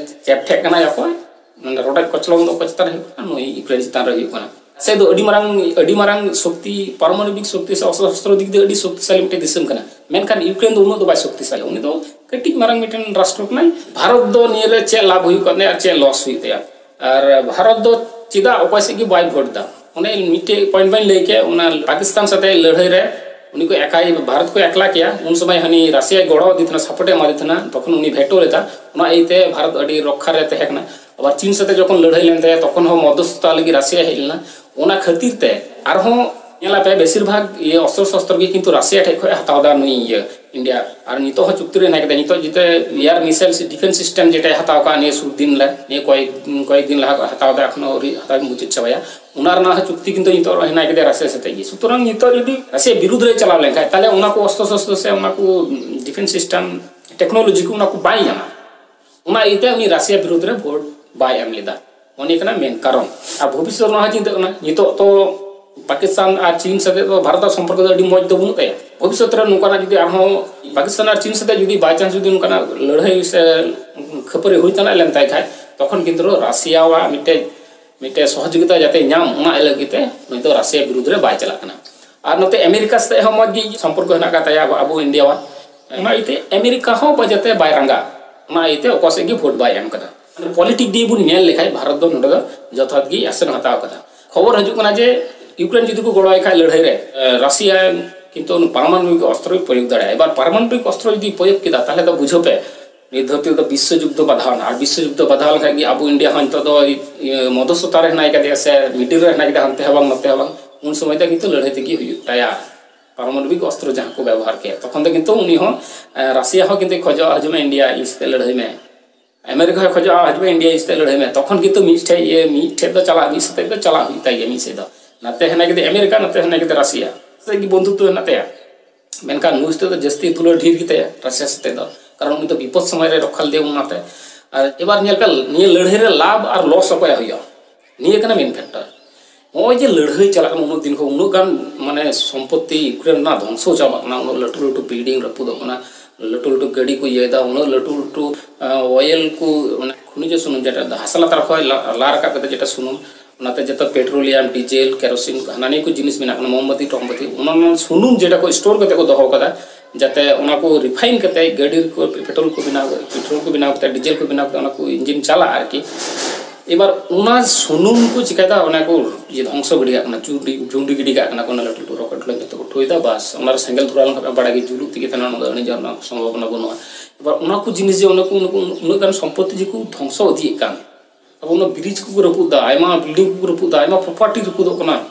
ᱪᱮᱯᱴᱷᱮᱜ ᱠᱟᱱᱟᱭ ᱚᱠᱚᱭ? ᱱᱚᱰᱮ ᱨᱚᱰᱚᱡ ᱠᱚᱪᱞᱚᱱ ᱫᱚ ᱚᱠᱚᱭ ᱪᱮᱛᱟᱱ ᱨᱮ ᱦᱩᱭᱩᱜ ᱠᱟᱱᱟ? ᱱᱩᱭ ᱤᱭᱩᱠᱨᱮᱱ ᱪᱮᱛᱟᱱ ᱨᱮ ᱦᱩᱭᱩᱜ ᱠᱟᱱᱟ᱾ ᱥᱮ ᱫᱚ ᱟᱹᱰᱤ ᱢᱟᱨᱟᱝ, ᱟᱹᱰᱤ ᱢᱟᱨᱟᱝ ᱥᱚᱠᱛᱤ, ᱯᱟᱨᱚᱢᱟᱱᱚᱵᱤᱠ ᱥᱚᱠᱛᱤ ᱥᱮ ᱚᱥᱛᱨᱚ ᱥᱚᱥᱛᱨᱚ ᱫᱤᱠ ᱫᱤᱭᱮ ᱟᱹᱰᱤ ᱥᱚᱠᱛᱤᱥᱟᱞᱤ ᱢᱤᱫᱴᱮᱱ ᱫᱤᱥᱚᱢ ᱠᱟᱱᱟ, ᱢᱮᱱᱠᱷᱟᱱ ᱤᱭᱩᱠᱨᱮᱱ ᱫᱚ ᱩᱱᱟᱹᱜ ᱫᱚ ᱵᱟᱭ ᱥᱚᱠᱛᱤᱥᱟᱞᱤ᱾ ᱩᱱᱤ ᱫᱚ ᱠᱟᱹᱴᱤᱡ ᱢᱟᱨᱟᱝ ᱢᱤᱫᱴᱮᱱ ᱨᱟᱥᱴᱨᱚ ᱠᱟᱱᱟᱭ᱾ ᱵᱷᱟᱨᱚᱛ ᱫᱚ ᱱᱤᱭᱟᱹ ᱨᱮ ᱪᱮᱫ ᱞᱟᱵᱷ ᱦᱩᱭᱩᱜ ᱠᱟᱱ ᱛᱟᱭᱟ ᱟᱨ ᱪᱮᱫ ᱞᱚᱥ ᱦᱩᱭᱩᱜ ᱛᱟᱭᱟ? ᱟᱨ ᱵᱷᱟᱨᱚᱛ ᱫᱚ ᱪᱮᱫᱟᱜ ᱚᱠᱚᱭ ᱥᱮᱫ ᱜᱮ ᱵᱟᱭ ᱵᱷᱳᱴ ᱮᱫᱟ? ᱚᱱᱮ ᱢᱤᱫᱴᱮᱡ ᱯᱚᱭᱮᱱᱴ ᱵᱟᱹᱧ ᱞᱟᱹᱭ ᱠᱮᱫ, ᱚᱱᱟ ᱯᱟᱠᱤᱥᱛᱟᱱ ᱥᱟᱛᱮ ᱞᱟᱹᱲᱦᱟᱹᱭ ᱨᱮ ᱩᱱᱤ ᱠᱚ ᱮᱠᱟᱭ, ᱵᱷᱟᱨᱚᱛ ᱠᱚ ᱮᱠᱞᱟ ᱠᱮᱭᱟ, ᱩᱱ ᱥᱚᱢᱚᱭ ᱦᱟᱹᱱᱤ ᱨᱟᱥᱤᱭᱟᱭ ᱜᱚᱲᱚ ᱟᱫᱮ ᱛᱟᱦᱮᱱᱟ, ᱥᱟᱯᱳᱨᱴ ᱮ ᱮᱢᱟᱫᱮ ᱛᱟᱦᱮᱱᱟ, ᱛᱚᱠᱷᱚᱱ ᱩᱱᱤ ᱵᱷᱮᱴᱳ ᱞᱮᱫᱟ᱾ ᱚᱱᱟ ᱤᱭᱟᱹᱛᱮ ᱵᱷᱟᱨᱚᱛ ᱟᱹᱰᱤ ᱨᱚᱠᱠᱷᱟ ᱨᱮ ᱛᱟᱦᱮᱸ ᱠᱟᱱᱟ᱾ ᱟᱵᱟᱨ ᱪᱤᱱ ᱥᱟᱛᱮ ᱡᱚᱠᱷᱚᱱ ᱞᱟᱹᱲᱦᱟᱹᱭ ᱞᱮᱱ ᱛᱟᱭᱟ, ᱛᱚᱠᱷᱚᱱ ᱦᱚᱸ ᱢᱚᱫᱽᱫᱷᱚᱥᱛᱷᱚᱛᱟ ᱞᱟᱹᱜᱤᱫ ᱨᱟᱥᱤᱭᱟ ᱦᱮᱡ ᱞᱮᱱᱟ᱾ ᱚᱱᱟ ᱠᱷᱟᱹᱛᱤᱨ ᱛᱮ ᱟᱨᱦᱚᱸ ᱧᱮᱞᱟᱯᱮ, ᱵᱮᱥᱤᱨ ᱵᱷᱟᱜᱽ ᱤᱭᱟᱹ ᱚᱥᱛᱨᱚ ᱥᱚᱥᱛᱨᱚ ᱜᱮ ᱠᱤᱱᱛᱩ ᱨᱟᱥᱤᱭᱟ ᱴᱷᱮᱡ ᱠᱷᱚᱡ ᱦᱟᱛᱟᱣ ᱮᱫᱟ ᱱᱩᱭ ᱤᱭᱟᱹ ᱤᱱᱰᱤᱭᱟ᱾ ᱟᱨ ᱱᱤᱛᱚᱜ ᱦᱚᱸ ᱪᱩᱠᱛᱤ ᱨᱮ ᱦᱮᱱᱟᱭ ᱠᱮᱫᱟ᱾ ᱱᱤᱛᱚᱜ ᱡᱮᱛᱮ ᱮᱭᱟᱨ ᱢᱤᱥᱟᱭᱤᱞ ᱥᱮ ᱰᱤᱯᱷᱮᱱᱥ ᱥᱤᱥᱴᱮᱢ ᱡᱮᱴᱟᱭ ᱦᱟᱛᱟᱣ ᱠᱟᱜ ᱱᱤᱭᱟᱹ ᱥᱩᱨ ᱫᱤᱱ ᱨᱮ, ᱱᱤᱭᱟᱹ ᱠᱚᱭᱮᱠ, ᱠᱚᱭᱮᱠ ᱫᱤᱱ ᱞᱟᱦᱟ ᱠᱷᱚᱡ ᱦᱟᱛᱟᱣ ᱮᱫᱟ, ᱮᱠᱷᱚᱱᱳ ᱟᱹᱣᱨᱤ ᱦᱟᱛᱟᱣ ᱢᱩᱪᱟᱹᱫ ᱪᱟᱵᱟᱭᱟ᱾ ᱚᱱᱟ ᱨᱮᱱᱟᱜ ᱦᱚᱸ ᱪᱩᱠᱛᱤ ᱠᱤᱱᱛᱩ ᱱᱤᱛᱚᱜ ᱦᱮᱱᱟᱭ ᱠᱮᱫᱟ ᱨᱟᱥᱤᱭᱟ ᱥᱟᱛᱮᱜ ᱜᱮ᱾ ᱥᱩᱛᱚᱨᱟᱝ ᱱᱤᱛᱚᱜ ᱡᱩᱫᱤ ᱨᱟᱥᱤᱭᱟ ᱵᱤᱨᱩᱫᱷ ᱨᱮ ᱪᱟᱞᱟᱣ ᱞᱮᱱᱠᱷᱟᱡ, ᱛᱟᱦᱞᱮ ᱚᱱᱟ ᱠᱚ ᱚᱥᱛᱨᱚ ᱥᱚᱥᱛᱨᱚ ᱥᱮ ᱚᱱᱟ ᱠᱚ ᱰᱤᱯᱷᱮᱱᱥ ᱥᱤᱥᱴᱮᱢ, ᱴᱮᱠᱱᱳᱞᱚᱡᱤ ᱠᱚ, ᱚᱱᱟ ᱠᱚ ᱵᱟᱭ ᱧᱟᱢᱟ᱾ ᱚᱱᱟ ᱤᱭᱟᱹᱛᱮ ᱩᱱᱤ ᱨᱟᱥᱤᱭᱟ ᱵᱤᱨᱩᱫᱷ ᱨᱮ ᱵᱷᱳᱴ ᱵᱟᱭ ᱮᱢ ᱞᱮᱫᱟ᱾ ᱚᱱᱟ ᱠᱟᱱᱟ ᱢᱮᱱ ᱠᱟᱨᱚᱱ᱾ ᱟᱨ ᱵᱷᱚᱵᱤᱥᱥᱚᱛ ᱨᱮᱱᱟᱜ ᱦᱚᱸ ᱪᱤᱱᱛᱟᱹᱜ ᱠᱟᱱᱟ᱾ ᱱᱤᱛᱚᱜ ᱛᱚ ᱯᱟᱠᱤᱥᱛᱟᱱ ᱟᱨ ᱪᱤᱱ ᱥᱟᱛᱮ ᱫᱚ ᱵᱷᱟᱨᱚᱛ ᱟᱜ ᱥᱚᱢᱯᱚᱨᱠᱚ ᱫᱚ ᱟᱹᱰᱤ ᱢᱚᱡᱽ ᱫᱚ ᱵᱟᱹᱱᱩᱜ ᱛᱟᱭᱟ᱾ ᱵᱷᱚᱵᱤᱥᱥᱚᱛ ᱨᱮ ᱱᱚᱝᱠᱟᱱᱟᱜ ᱡᱩᱫᱤ ᱟᱨᱦᱚᱸ ᱯᱟᱠᱤᱥᱛᱟᱱ ᱟᱨ ᱪᱤᱱ ᱥᱟᱛᱮ ᱡᱩᱫᱤ by chance ᱡᱩᱫᱤ ᱱᱚᱝᱠᱟᱱᱟᱜ ᱞᱟᱹᱲᱦᱟᱹᱭ ᱥᱮ ᱠᱷᱟᱹᱯᱟᱹᱨᱤ ᱦᱩᱭ ᱛᱟᱱᱟᱜ ᱞᱮᱱ ᱛᱟᱭ ᱠᱷᱟᱡ, ᱛᱚᱠᱷᱚᱱ ᱠᱤᱱᱛᱩ ᱨᱟᱥᱤᱭᱟᱣᱟᱜ ᱢᱤᱫᱴᱮᱡ, ᱢᱤᱫᱴᱮᱡ ᱥᱚᱦᱚᱡᱳᱜᱤᱛᱟ ᱡᱟᱛᱮ ᱧᱟᱢ, ᱚᱱᱟ ᱞᱟᱹᱜᱤᱫ ᱛᱮ ᱱᱩᱭ ᱫᱚ ᱨᱟᱥᱤᱭᱟ ᱵᱤᱨᱩᱫᱷ ᱨᱮ ᱵᱟᱭ ᱪᱟᱞᱟᱜ ᱠᱟᱱᱟ᱾ ᱟᱨ ᱱᱚᱛᱮ ᱟᱢᱮᱨᱤᱠᱟ ᱥᱟᱛᱮ ᱦᱚᱸ ᱢᱚᱡᱽ ᱜᱮ ᱥᱚᱢᱯᱚᱨᱠᱚ ᱦᱮᱱᱟᱜ ᱟᱠᱟᱫ ᱛᱟᱭᱟ ᱟᱵᱚ, ᱟᱵᱚ ᱤᱱᱰᱤᱭᱟᱣᱟᱜ᱾ ᱚᱱᱟ ᱤᱭᱟᱹᱛᱮ ᱟᱢᱮᱨᱤᱠᱟ ᱦᱚᱸ ᱵᱟᱡᱟᱛᱮ ᱵᱟᱭ ᱨᱟᱸᱜᱟ, ᱚᱱᱟ ᱤᱭᱟᱹᱛᱮ ᱚᱠᱟ ᱥᱮᱫ ᱜᱮ ᱵᱷᱳᱴ ᱵᱟᱭ ᱮᱢ ᱠᱟᱫᱟ᱾ ᱯᱚᱞᱤᱴᱤᱠ ᱫᱤᱭᱮ ᱵᱚᱱ ᱧᱮᱞ ᱞᱮᱠᱷᱟᱡ ᱵᱷᱟᱨᱚᱛ ᱫᱚ ᱱᱚᱰᱮ ᱫᱚ ᱡᱚᱛᱷᱟᱛ ᱜᱮ ᱟᱥᱮᱱ ᱦᱟᱛᱟᱣ ᱠᱟᱫᱟ᱾ ᱠᱷᱚᱵᱚᱨ ᱦᱤᱡᱩᱜ ᱠᱟᱱᱟ ᱡᱮ ᱤᱭᱩᱠᱨᱮᱱ ᱡᱩᱫᱤ ᱠᱚ ᱜᱚᱲᱚᱣᱟᱭ ᱠᱷᱟᱡ ᱞᱟᱹᱲᱦᱟᱹᱭ ᱨᱮ, ᱮ, ᱨᱟᱥᱤᱭᱟ ᱠᱤᱱᱛᱩ ᱩᱱᱤ ᱯᱟᱨᱢᱟᱱᱚᱵᱤᱠ ᱚᱥᱛᱨᱚᱭ ᱯᱨᱚᱭᱳᱜᱽ ᱫᱟᱲᱮᱭᱟᱜᱼᱟ᱾ ᱮᱵᱟᱨ ᱯᱟᱨᱢᱟᱱᱚᱵᱤᱠ ᱚᱥᱛᱨᱚ ᱡᱩᱫᱤ ᱯᱨᱚᱭᱳᱜᱽ ᱠᱮᱫᱟ, ᱛᱟᱦᱞᱮ ᱫᱚ ᱵᱩᱡᱷᱟᱹᱣ ᱯᱮ, ᱱᱤᱛ ᱫᱷᱟᱹᱵᱤᱡ ᱫᱚ ᱵᱤᱥᱥᱚ ᱡᱩᱫᱽᱫᱷᱚ ᱵᱟᱫᱷᱟᱣ ᱮᱱᱟ, ᱟᱨ ᱵᱤᱥᱥᱚ ᱡᱩᱫᱽᱫᱷᱚ ᱵᱟᱫᱷᱟᱣ ᱞᱮᱱᱠᱷᱟᱱ ᱜᱮ ᱟᱵᱚ ᱤᱱᱰᱤᱭᱟ ᱦᱚᱸ ᱱᱤᱛᱚᱜ ᱫᱚ ᱤᱭᱟᱹ ᱢᱚᱫᱷᱚᱥᱛᱷᱚᱛᱟ ᱨᱮ ᱦᱮᱱᱟᱭ ᱠᱟᱫᱮᱭᱟ ᱥᱮ ᱢᱤᱰᱤᱞ ᱨᱮ ᱦᱮᱱᱟᱭ ᱠᱟᱫᱮᱭᱟ, ᱦᱟᱱᱛᱮ ᱦᱚᱸ ᱵᱟᱝ ᱱᱚᱛᱮ ᱦᱚᱸ ᱵᱟᱝ, ᱩᱱ ᱥᱚᱢᱚᱭ ᱫᱚ ᱠᱤᱱᱛᱩ ᱞᱟᱹᱲᱦᱟᱹᱭ ᱛᱮᱜᱮ ᱦᱩᱭᱩᱜ ᱛᱟᱭᱟ᱾ ᱯᱟᱨᱚᱢᱟᱱᱚᱵᱤᱠ ᱚᱥᱛᱨᱚ ᱡᱟᱦᱟᱸ ᱠᱚ ᱵᱮᱵᱚᱦᱟᱨ ᱠᱮᱫ, ᱛᱚᱠᱷᱚᱱ ᱫᱚ ᱠᱤᱱᱛᱩ ᱩᱱᱤ ᱦᱚᱸ ᱮ, ᱨᱟᱥᱤᱭᱟ ᱦᱚᱸ ᱠᱤᱱᱛᱩ ᱠᱷᱚᱡᱚᱜᱼᱟ, ᱦᱤᱡᱩᱜ ᱢᱮ ᱤᱱᱰᱤᱭᱟ ᱤᱧ ᱥᱟᱛᱮ ᱞᱟᱹᱲᱦᱟᱹᱭ ᱢᱮ᱾ ᱟᱢᱮᱨᱤᱠᱟ ᱦᱚᱸᱭ ᱠᱷᱚᱡᱚᱜᱼᱟ, ᱦᱤᱡᱩᱜ ᱢᱮ ᱤᱱᱰᱤᱭᱟ ᱤᱧ ᱥᱟᱛᱮ ᱞᱟᱹᱲᱦᱟᱹᱭ ᱢᱮ᱾ ᱛᱚᱠᱷᱚᱱ ᱠᱤᱱᱛᱩ ᱢᱤᱫ ᱴᱷᱮᱡ ᱤᱭᱟᱹ ᱢᱤᱫ ᱴᱷᱮᱡ ᱫᱚ ᱪᱟᱞᱟᱜ, ᱢᱤᱫ ᱥᱟᱛᱮ ᱫᱚ ᱪᱟᱞᱟᱜ ᱦᱩᱭᱩᱜ ᱛᱟᱭ ᱜᱮᱭᱟ ᱢᱤᱫ ᱥᱮᱫ ᱫᱚ᱾ ᱱᱟᱛᱮ ᱦᱮᱱᱟᱭ ᱠᱮᱫᱮ ᱟᱢᱮᱨᱤᱠᱟ, ᱱᱟᱛᱮ ᱦᱮᱱᱟᱭ ᱠᱮᱫᱮ ᱨᱟᱥᱤᱭᱟ, ᱥᱟᱛᱮ ᱜᱮ ᱵᱚᱱᱫᱷᱩᱛᱛᱚ ᱦᱮᱱᱟᱜ ᱛᱟᱭᱟ᱾ ᱢᱮᱱᱠᱷᱟᱱ ᱱᱩᱭ ᱥᱟᱛᱮ ᱫᱚ ᱡᱟᱹᱥᱛᱤ ᱫᱩᱞᱟᱹᱲ ᱰᱷᱮᱨ ᱜᱮᱛᱟᱭᱟ ᱨᱟᱥᱤᱭᱟ ᱥᱟᱛᱮ ᱫᱚ, ᱠᱟᱨᱚᱱ ᱩᱱᱤ ᱫᱚ ᱵᱤᱯᱚᱫ ᱥᱚᱢᱚᱭ ᱨᱮ ᱨᱚᱠᱠᱷᱟ ᱞᱮᱫᱮᱭᱟ ᱚᱱᱟᱛᱮ᱾ ᱟᱨ ᱮᱵᱟᱨ ᱧᱮᱞ ᱯᱮ, ᱱᱤᱭᱟᱹ ᱞᱟᱹᱲᱦᱟᱹᱭ ᱨᱮ ᱞᱟᱵᱷ ᱟᱨ ᱞᱚᱥ ᱚᱠᱚᱭᱟᱜ ᱦᱩᱭᱩᱜᱼᱟ? ᱱᱤᱭᱟᱹ ᱠᱟᱱᱟ ᱢᱮᱱ ᱯᱷᱮᱠᱴᱚᱨ᱾ ᱱᱚᱜᱼᱚᱭ ᱡᱮ ᱞᱟᱹᱲᱦᱟᱹᱭ ᱪᱟᱞᱟᱜ ᱠᱟᱱᱟ ᱩᱱᱟᱹᱜ ᱫᱤᱱ ᱠᱷᱚᱱ, ᱩᱱᱟᱹᱜ ᱜᱟᱱ ᱢᱟᱱᱮ ᱥᱚᱢᱯᱚᱛᱤ ᱤᱭᱩᱠᱨᱮᱱ ᱨᱮᱱᱟᱜ ᱫᱷᱚᱝᱥᱚ ᱪᱟᱵᱟᱜ ᱠᱟᱱᱟ, ᱩᱱᱟᱹᱜ ᱞᱟᱹᱴᱩ ᱞᱟᱹᱴᱩ ᱵᱤᱞᱰᱤᱝ ᱨᱟᱹᱯᱩᱫᱚᱜ ᱠᱟᱱᱟ, ᱞᱟᱹᱴᱩ ᱞᱟᱹᱴᱩ ᱜᱟᱹᱰᱤ ᱠᱚ ᱤᱭᱟᱹᱭᱮᱫᱟ, ᱩᱱᱟᱹᱜ ᱞᱟᱹᱴᱩ ᱞᱟᱹᱴᱩ ᱚᱭᱮᱞ ᱠᱚ, ᱢᱟᱱᱮ ᱠᱷᱚᱱᱤᱡ ᱥᱩᱱᱩᱢ ᱡᱮᱴᱟ ᱦᱟᱥᱟ ᱞᱟᱛᱟᱨ ᱠᱷᱚᱱ ᱞᱟ- ᱞᱟ ᱨᱟᱠᱟᱵ ᱠᱟᱛᱮ ᱡᱮᱴᱟ ᱥᱩᱱᱩᱢ, ᱚᱱᱟᱛᱮ ᱡᱚᱛᱚ ᱯᱮᱴᱨᱳᱞᱤᱭᱟᱢ, ᱰᱤᱡᱮᱞ, ᱠᱮᱨᱳᱥᱤᱱ, ᱦᱟᱱᱟ ᱱᱤᱭᱟᱹ ᱠᱚ ᱡᱤᱱᱤᱥ ᱢᱮᱱᱟᱜ ᱠᱟᱱᱟ, ᱢᱳᱢᱵᱟᱛᱤ ᱴᱳᱢᱵᱟᱛᱤ, ᱚᱱᱟ ᱚᱱᱟ ᱥᱩᱱᱩᱢ ᱡᱮᱴᱟ ᱠᱚ ᱥᱴᱳᱨ ᱠᱟᱛᱮ ᱠᱚ ᱫᱚᱦᱚ ᱠᱟᱫᱟ, ᱡᱟᱛᱮ ᱚᱱᱟ ᱠᱚ ᱨᱤᱯᱷᱟᱭᱤᱱ ᱠᱟᱛᱮ ᱜᱟᱹᱰᱤ ᱨᱮᱠᱚ ᱯᱮᱴᱨᱳᱞ ᱠᱚ ᱵᱮᱱᱟᱣ, ᱯᱮᱴᱨᱳᱞ ᱠᱚ ᱵᱮᱱᱟᱣ ᱠᱟᱛᱮ ᱰᱤᱡᱮᱞ ᱠᱚ ᱵᱮᱱᱟᱣ ᱠᱟᱛᱮ ᱚᱱᱟ ᱠᱚ ᱤᱧᱡᱤᱱ ᱪᱟᱞᱟᱜᱼᱟ ᱟᱨᱠᱤ᱾ ᱮᱵᱟᱨ ᱚᱱᱟ ᱥᱩᱱᱩᱢ ᱠᱚ ᱪᱤᱠᱟᱹᱭᱮᱫᱟ, ᱚᱱᱟ ᱠᱚ ᱤᱭᱟᱹ ᱫᱷᱚᱝᱥᱚ ᱜᱤᱰᱤ ᱠᱟᱜ ᱠᱟᱱᱟ, ᱪᱩᱰᱤ ᱡᱩᱸᱰᱤ ᱜᱤᱰᱤ ᱠᱟᱜ ᱠᱟᱱᱟ ᱠᱚ, ᱚᱱᱟ ᱞᱟᱹᱴᱩ ᱞᱟᱹᱴᱩ ᱨᱚᱠᱮᱴ ᱞᱟᱹᱜᱤᱫ ᱛᱮᱠᱚ ᱴᱷᱩᱭᱮᱫᱟ᱾ ᱵᱟᱥ, ᱚᱱᱟ ᱨᱮ ᱥᱮᱸᱜᱮᱞ ᱫᱷᱚᱨᱟᱣ ᱞᱮᱱᱠᱷᱟᱱ ᱵᱟᱲᱟᱭ ᱜᱮ ᱡᱩᱞᱩᱜ ᱛᱮᱜᱮ ᱛᱟᱦᱮᱱᱟ, ᱚᱱᱟ ᱫᱚ ᱟᱹᱬᱤᱡ ᱨᱮᱱᱟᱜ ᱥᱚᱢᱵᱷᱚᱵᱚᱱᱟ ᱵᱟᱹᱱᱩᱜᱼᱟ᱾ ᱮᱵᱟᱨ ᱚᱱᱟ ᱠᱚ ᱡᱤᱱᱤᱥ ᱡᱮ ᱚᱱᱟ ᱠᱚ ᱩᱱᱟᱹᱜ ᱜᱟᱱ ᱥᱚᱢᱯᱚᱛᱤ ᱡᱮ ᱠᱚ ᱫᱷᱚᱝᱥᱚ ᱤᱫᱤᱭᱮᱫ ᱠᱟᱱ, ᱟᱵᱚ ᱚᱱᱟ ᱵᱨᱤᱡᱽ ᱠᱚᱠᱚ ᱨᱟᱹᱯᱩᱫ ᱫᱟ, ᱟᱭᱢᱟ ᱵᱤᱞᱰᱤᱝ ᱠᱚᱠᱚ ᱨᱟᱹᱯᱩᱫ ᱫᱟ, ᱟᱭᱢᱟ ᱯᱨᱚᱯᱟᱨᱴᱤ ᱨᱟᱹᱯᱩᱫᱚᱜ ᱠᱟᱱᱟ᱾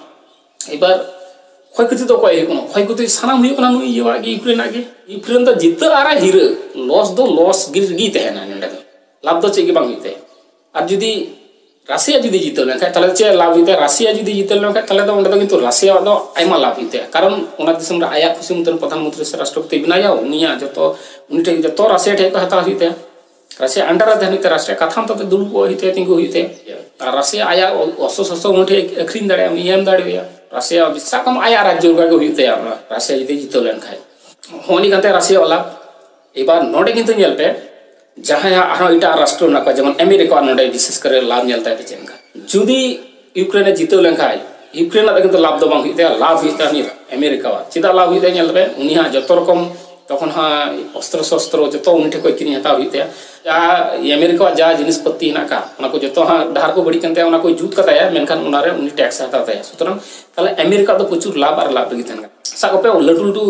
ᱮᱵᱟᱨ ᱠᱷᱚᱭ ᱠᱷᱚᱛᱤ ᱫᱚ ᱚᱠᱚᱭ ᱦᱩᱭᱩᱜ ᱠᱟᱱᱟ? ᱠᱷᱚᱭ ᱠᱷᱚᱛᱤ ᱥᱟᱱᱟᱢ ᱦᱩᱭᱩᱜ ᱠᱟᱱᱟ ᱱᱩᱭ ᱤᱭᱟᱹᱣᱟᱜ ᱜᱮ, ᱤᱭᱩᱠᱨᱮᱱᱟᱜ ᱜᱮ᱾ ᱤᱭᱩᱠᱨᱮᱱ ᱫᱚ ᱡᱤᱛᱟᱹ ᱟᱨ ᱦᱤᱨᱟᱹ, ᱞᱚᱥ ᱫᱚ ᱞᱚᱥ ᱜᱮ ᱨᱮᱜᱮ ᱛᱟᱦᱮᱱᱟ, ᱱᱚᱰᱮ ᱫᱚ ᱞᱟᱵᱷ ᱫᱚ ᱪᱮᱫ ᱜᱮ ᱵᱟᱝ ᱦᱩᱭᱩᱜ ᱛᱟᱭᱟ᱾ ᱟᱨ ᱡᱩᱫᱤ ᱨᱟᱥᱤᱭᱟ ᱡᱩᱫᱤ ᱡᱤᱛᱟᱹᱣ ᱞᱮᱱᱠᱷᱟᱱ, ᱛᱟᱦᱚᱞᱮ ᱪᱮᱫ ᱞᱟᱵᱷ ᱦᱩᱭᱩᱜ ᱛᱟᱭᱟ? ᱨᱟᱥᱤᱭᱟ ᱡᱩᱫᱤ ᱡᱤᱛᱟᱹᱣ ᱞᱮᱱᱠᱷᱟᱱ, ᱛᱟᱦᱚᱞᱮ ᱫᱚ ᱚᱸᱰᱮ ᱫᱚ ᱠᱤᱱᱛᱩ ᱨᱟᱥᱤᱭᱟᱣᱟᱜ ᱫᱚ ᱟᱭᱢᱟ ᱞᱟᱵᱷ ᱦᱩᱭᱩᱜ ᱛᱟᱭᱟ, ᱠᱟᱨᱚᱱ ᱚᱱᱟ ᱫᱤᱥᱚᱢ ᱨᱮ ᱟᱭᱟᱜ ᱠᱷᱩᱥᱤ ᱢᱚᱛᱚᱱ ᱯᱨᱚᱫᱷᱟᱱ ᱢᱚᱱᱛᱨᱤ ᱥᱮ ᱨᱟᱥᱴᱨᱚᱯᱚᱛᱤ ᱵᱮᱱᱟᱣ ᱮᱭᱟ, ᱩᱱᱤᱭᱟᱜ ᱡᱚᱛᱚ, ᱩᱱᱤ ᱴᱷᱮᱱ ᱡᱚᱛᱚ ᱨᱟᱥᱤᱭᱟ ᱴᱷᱮᱱ ᱠᱚ ᱦᱟᱛᱟᱣ ᱦᱩᱭᱩᱜ ᱛᱟᱭᱟ᱾ ᱨᱟᱥᱤᱭᱟ under ᱨᱮ ᱛᱟᱦᱮᱱ ᱦᱩᱭᱩᱜ ᱛᱟᱭᱟ, ᱨᱟᱥᱤᱭᱟ ᱠᱟᱛᱷᱟ ᱢᱚᱛᱚ ᱛᱮ ᱫᱩᱲᱩᱵ ᱠᱚᱜ ᱦᱩᱭᱩᱜ ᱛᱟᱭᱟ, ᱛᱤᱸᱜᱩ ᱦᱩᱭᱩᱜ ᱛᱟᱭᱟ᱾ ᱟᱨ ᱨᱟᱥᱤᱭᱟ ᱟᱭᱟᱜ ᱚᱥᱛᱨᱚ ᱥᱚᱥᱛᱨᱚ ᱩᱱᱤ ᱴᱷᱮᱱ ᱟᱹᱠᱷᱨᱤᱧ ᱫᱟᱲᱮᱭᱟᱜᱼᱟ, ᱩᱱᱤ ᱮᱢ ᱫᱟᱲᱮᱭᱟᱭᱟ᱾ ᱨᱟᱥᱤᱭᱟ ᱥᱟᱵ ᱠᱟᱜ ᱢᱮ ᱟᱭᱟᱜ ᱨᱟᱡᱽᱡᱚ ᱞᱮᱠᱟ ᱜᱮ ᱦᱩᱭᱩᱜ ᱛᱟᱭᱟ, ᱚᱱᱟ ᱨᱟᱥᱤᱭᱟ ᱡᱩᱫᱤ ᱡᱤᱛᱟᱹᱣ ᱞᱮᱱᱠᱷᱟᱱ᱾ ᱦᱚᱸ, ᱩᱱᱤ ᱠᱟᱱ ᱛᱟᱭᱟ ᱨᱟᱥᱤᱭᱟ ᱞᱟᱵᱷ᱾ ᱮᱵᱟᱨ ᱱᱚᱰᱮ ᱠᱤᱱᱛᱩ ᱧᱮᱞ ᱯᱮ, ᱡᱟᱦᱟᱸᱭ ᱦᱟᱸᱜ ᱟᱨᱦᱚᱸ ᱮᱴᱟᱜ ᱨᱟᱥᱴᱨᱚ ᱢᱮᱱᱟᱜ ᱠᱚᱣᱟ, ᱡᱮᱢᱚᱱ ᱟᱢᱮᱨᱤᱠᱟ, ᱱᱚᱰᱮ ᱵᱤᱥᱮᱥ ᱠᱚᱨᱮ ᱞᱟᱵᱷ ᱧᱮᱞ ᱛᱟᱭ ᱯᱮ ᱪᱮᱫ ᱞᱮᱠᱟ᱾ ᱡᱩᱫᱤ ᱤᱭᱩᱠᱨᱮᱱ ᱮ ᱡᱤᱛᱟᱹᱣ ᱞᱮᱱᱠᱷᱟᱱ, ᱤᱭᱩᱠᱨᱮᱱ ᱟᱜ ᱫᱚ ᱠᱤᱱᱛᱩ ᱞᱟᱵᱷ ᱫᱚ ᱵᱟᱝ ᱦᱩᱭᱩᱜ ᱛᱟᱭᱟ, ᱞᱟᱵᱷ ᱦᱩᱭᱩᱜ ᱛᱟᱭᱟ ᱩᱱᱤ ᱟᱢᱮᱨᱤᱠᱟᱣᱟᱜ᱾ ᱪᱮᱫᱟᱜ ᱞᱟᱵᱷ ᱦᱩᱭᱩᱜ ᱛᱟᱭᱟ? ᱧᱮᱞ ᱯᱮ, ᱩᱱᱤ ᱦᱟᱸᱜ ᱡᱚᱛᱚ ᱨᱚᱠᱚᱢ ᱛᱚᱠᱷᱚᱱ ᱦᱟᱸᱜ ᱚᱥᱛᱨᱚ ᱥᱚᱥᱛᱨᱚ ᱡᱚᱛᱚ ᱩᱱᱤ ᱴᱷᱮᱱ ᱠᱷᱚᱱ ᱠᱤᱨᱤᱧ ᱦᱟᱛᱟᱣ ᱦᱩᱭᱩᱜ ᱛᱟᱭᱟ᱾ ᱡᱟᱦᱟᱸ ᱟᱢᱮᱨᱤᱠᱟᱣᱟᱜ ᱡᱟ ᱡᱤᱱᱤᱥ ᱯᱟᱹᱛᱤ ᱦᱮᱱᱟᱜ ᱟᱠᱟᱫ, ᱚᱱᱟ ᱠᱚ ᱡᱚᱛᱚ ᱦᱟᱸᱜ ᱰᱟᱦᱟᱨ ᱠᱚ ᱵᱟᱹᱲᱤᱡ ᱠᱟᱱ ᱛᱟᱭᱟ, ᱚᱱᱟ ᱠᱚ ᱡᱩᱛ ᱠᱟᱛᱟᱭᱟ, ᱢᱮᱱᱠᱷᱟᱱ ᱚᱱᱟᱨᱮ ᱩᱱᱤ ᱴᱮᱠᱥ ᱮ ᱦᱟᱛᱟᱣ ᱛᱟᱭᱟ᱾ ᱥᱩᱛᱚᱨᱟᱝ ᱛᱟᱦᱞᱮ ᱟᱢᱮᱨᱤᱠᱟ ᱫᱚ ᱯᱨᱚᱪᱩᱨ ᱞᱟᱵᱷ ᱟᱨ ᱞᱟᱵᱷ ᱨᱮᱜᱮ ᱛᱟᱦᱮᱱ ᱠᱟᱱᱟ᱾ ᱥᱟᱵ ᱠᱟᱜ ᱯᱮ, ᱞᱟᱹᱴᱩ ᱞᱟᱹᱴᱩ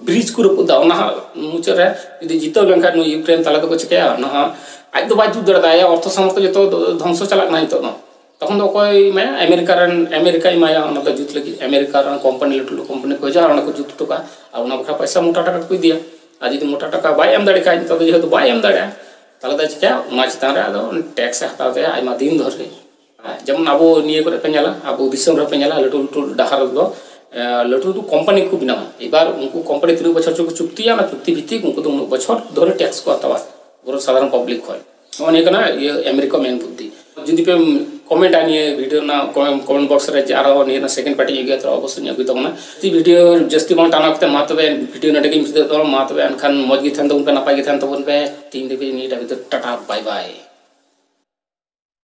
ᱵᱨᱤᱡᱽ ᱠᱚ ᱨᱟᱹᱯᱩᱫ ᱫᱟ, ᱚᱱᱟ ᱦᱟᱸᱜ ᱢᱩᱪᱟᱹᱫ ᱨᱮ ᱡᱩᱫᱤ ᱡᱤᱛᱟᱹᱣ ᱞᱮᱱᱠᱷᱟᱱ ᱱᱩᱭ ᱤᱭᱩᱠᱨᱮᱱ, ᱛᱟᱦᱚᱞᱮ ᱫᱚᱠᱚ ᱪᱤᱠᱟᱹᱭᱟ? ᱚᱱᱟ ᱦᱟᱸᱜ ᱟᱡ ᱫᱚ ᱵᱟᱭ ᱡᱩᱛ ᱫᱟᱲᱮᱭᱟᱜᱼᱟ, ᱟᱭᱟᱜ ᱚᱨᱛᱷᱚ ᱥᱟᱢᱚᱨᱛᱷᱚ ᱡᱚᱛᱚ ᱫᱷᱚᱝᱥᱚ ᱪᱟᱞᱟᱜ ᱠᱟᱱᱟ ᱱᱤᱛᱚᱜ ᱫᱚ᱾ ᱛᱚᱠᱷᱚᱱ ᱫᱚ ᱚᱠᱚᱭ ᱮᱢᱟᱭᱟ? ᱟᱢᱮᱨᱤᱠᱟ ᱨᱮᱱ, ᱟᱢᱮᱨᱤᱠᱟᱭ ᱮᱢᱟᱭᱟ ᱚᱱᱟ ᱫᱚ ᱡᱩᱛ ᱞᱟᱹᱜᱤᱫ᱾ ᱟᱢᱮᱨᱤᱠᱟ ᱨᱮᱱ ᱠᱳᱢᱯᱟᱱᱤ, ᱞᱟᱹᱴᱩ ᱞᱟᱹᱴᱩ ᱠᱳᱢᱯᱟᱱᱤ ᱠᱚ ᱦᱤᱡᱩᱜᱼᱟ ᱟᱨ ᱚᱱᱟ ᱠᱚ ᱡᱩᱛ ᱦᱚᱴᱚ ᱠᱟᱜᱼᱟ, ᱟᱨ ᱚᱱᱟ ᱵᱟᱠᱷᱨᱟ ᱯᱚᱭᱥᱟ ᱢᱚᱴᱟ ᱴᱟᱠᱟ ᱠᱚ ᱤᱫᱤᱭᱟ᱾ ᱟᱨ ᱡᱩᱫᱤ ᱢᱚᱴᱟ ᱴᱟᱠᱟ ᱵᱟᱭ ᱮᱢ ᱫᱟᱲᱮ ᱠᱷᱟᱡ, ᱱᱤᱛᱚᱜ ᱫᱚ ᱡᱮᱦᱮᱛᱩ ᱵᱟᱭ ᱮᱢ ᱫᱟᱲᱮᱭᱟᱜᱼᱟ, ᱛᱟᱦᱚᱞᱮ ᱫᱚ ᱪᱤᱠᱟᱹᱭᱟ? ᱚᱱᱟ ᱪᱮᱛᱟᱱ ᱨᱮ ᱟᱫᱚ ᱴᱮᱠᱥ ᱮ ᱦᱟᱛᱟᱣ ᱛᱟᱭᱟ ᱟᱭᱢᱟ ᱫᱤᱱ ᱫᱷᱚᱨᱮ᱾ ᱡᱮᱢᱚᱱ ᱟᱵᱚ ᱱᱤᱭᱟᱹ ᱠᱚᱨᱮ ᱯᱮ ᱧᱮᱞᱟ, ᱟᱵᱚ ᱫᱤᱥᱚᱢ ᱨᱮ ᱯᱮ ᱧᱮᱞᱟ, ᱞᱟᱹᱴᱩ ᱞᱟᱹᱴᱩ ᱰᱟᱦᱟᱨ ᱨᱮᱫᱚ, ᱮ, ᱞᱟᱹᱴᱩ ᱞᱟᱹᱴᱩ ᱠᱳᱢᱯᱟᱱᱤ ᱠᱚ ᱵᱮᱱᱟᱣᱟ᱾ ᱮᱵᱟᱨ ᱩᱱᱠᱩ ᱠᱳᱢᱯᱟᱱᱤ ᱛᱤᱱᱟᱹᱜ ᱵᱚᱪᱷᱚᱨ ᱪᱚ ᱠᱚ ᱪᱩᱠᱛᱤᱭᱟ, ᱚᱱᱟ ᱪᱩᱠᱛᱤ ᱵᱷᱤᱛᱤᱠ ᱩᱱᱠᱩ ᱫᱚ ᱩᱱᱟᱹᱜ ᱵᱚᱪᱷᱚᱨ ᱫᱷᱚᱨᱮ ᱴᱮᱠᱥ ᱠᱚ ᱦᱟᱛᱟᱣᱟ ᱯᱩᱨᱟᱹ ᱥᱟᱫᱷᱟᱨᱚᱱ ᱯᱟᱵᱽᱞᱤᱠ ᱠᱷᱚᱱ᱾ ᱱᱚᱜᱼᱚ ᱱᱤᱭᱟᱹ ᱠᱟᱱᱟ ᱤᱭᱟᱹ ᱟᱢᱮᱨᱤᱠᱟ ᱢᱮᱱ ᱵᱩᱫᱽᱫᱷᱤ᱾ ᱡᱩᱫᱤ ᱯᱮ ᱠᱚᱢᱮᱱᱴᱟ ᱱᱤᱭᱟᱹ ᱵᱷᱤᱰᱤᱭᱳ ᱨᱮᱱᱟᱜ ᱠᱚᱢᱮᱱᱴ ᱵᱚᱠᱥ ᱨᱮ ᱡᱮ ᱟᱨᱦᱚᱸ ᱱᱤᱭᱟᱹ ᱨᱮᱱᱟᱜ ᱥᱮᱠᱮᱱᱰ ᱯᱟᱨᱴ ᱤᱧ ᱟᱹᱜᱩᱭᱟ, ᱛᱚ ᱚᱵᱚᱥᱥᱳᱭ ᱤᱧ ᱟᱹᱜᱩᱭ ᱛᱟᱵᱚᱱᱟ᱾ ᱡᱩᱫᱤ ᱵᱷᱤᱰᱤᱭᱳ ᱡᱟᱹᱥᱛᱤ ᱵᱟᱝ ᱴᱟᱱᱟᱣ ᱠᱟᱛᱮ, ᱢᱟ ᱛᱚᱵᱮ ᱵᱷᱤᱰᱤᱭᱳ ᱱᱚᱰᱮ ᱜᱤᱧ ᱢᱩᱪᱟᱹᱫ ᱛᱟᱵᱚᱱᱟ᱾ ᱢᱟ ᱛᱚᱵᱮ ᱮᱱᱠᱷᱟᱱ ᱢᱚᱡᱽ ᱜᱮ ᱛᱟᱦᱮᱱ ᱛᱟᱵᱚᱱ ᱯᱮ, ᱱᱟᱯᱟᱭ ᱜᱮ ᱛᱟᱦᱮᱱ ᱛᱟᱵᱚᱱ ᱯᱮ᱾ ᱛᱤᱦᱤᱧ ᱫᱷᱟᱹᱵᱤᱡ ᱱᱤᱭᱟᱹᱴᱟᱜ ᱵᱷᱤᱰᱤᱭᱳ, ᱴᱟᱴᱟ, ᱵᱟᱭ ᱵᱟᱭ᱾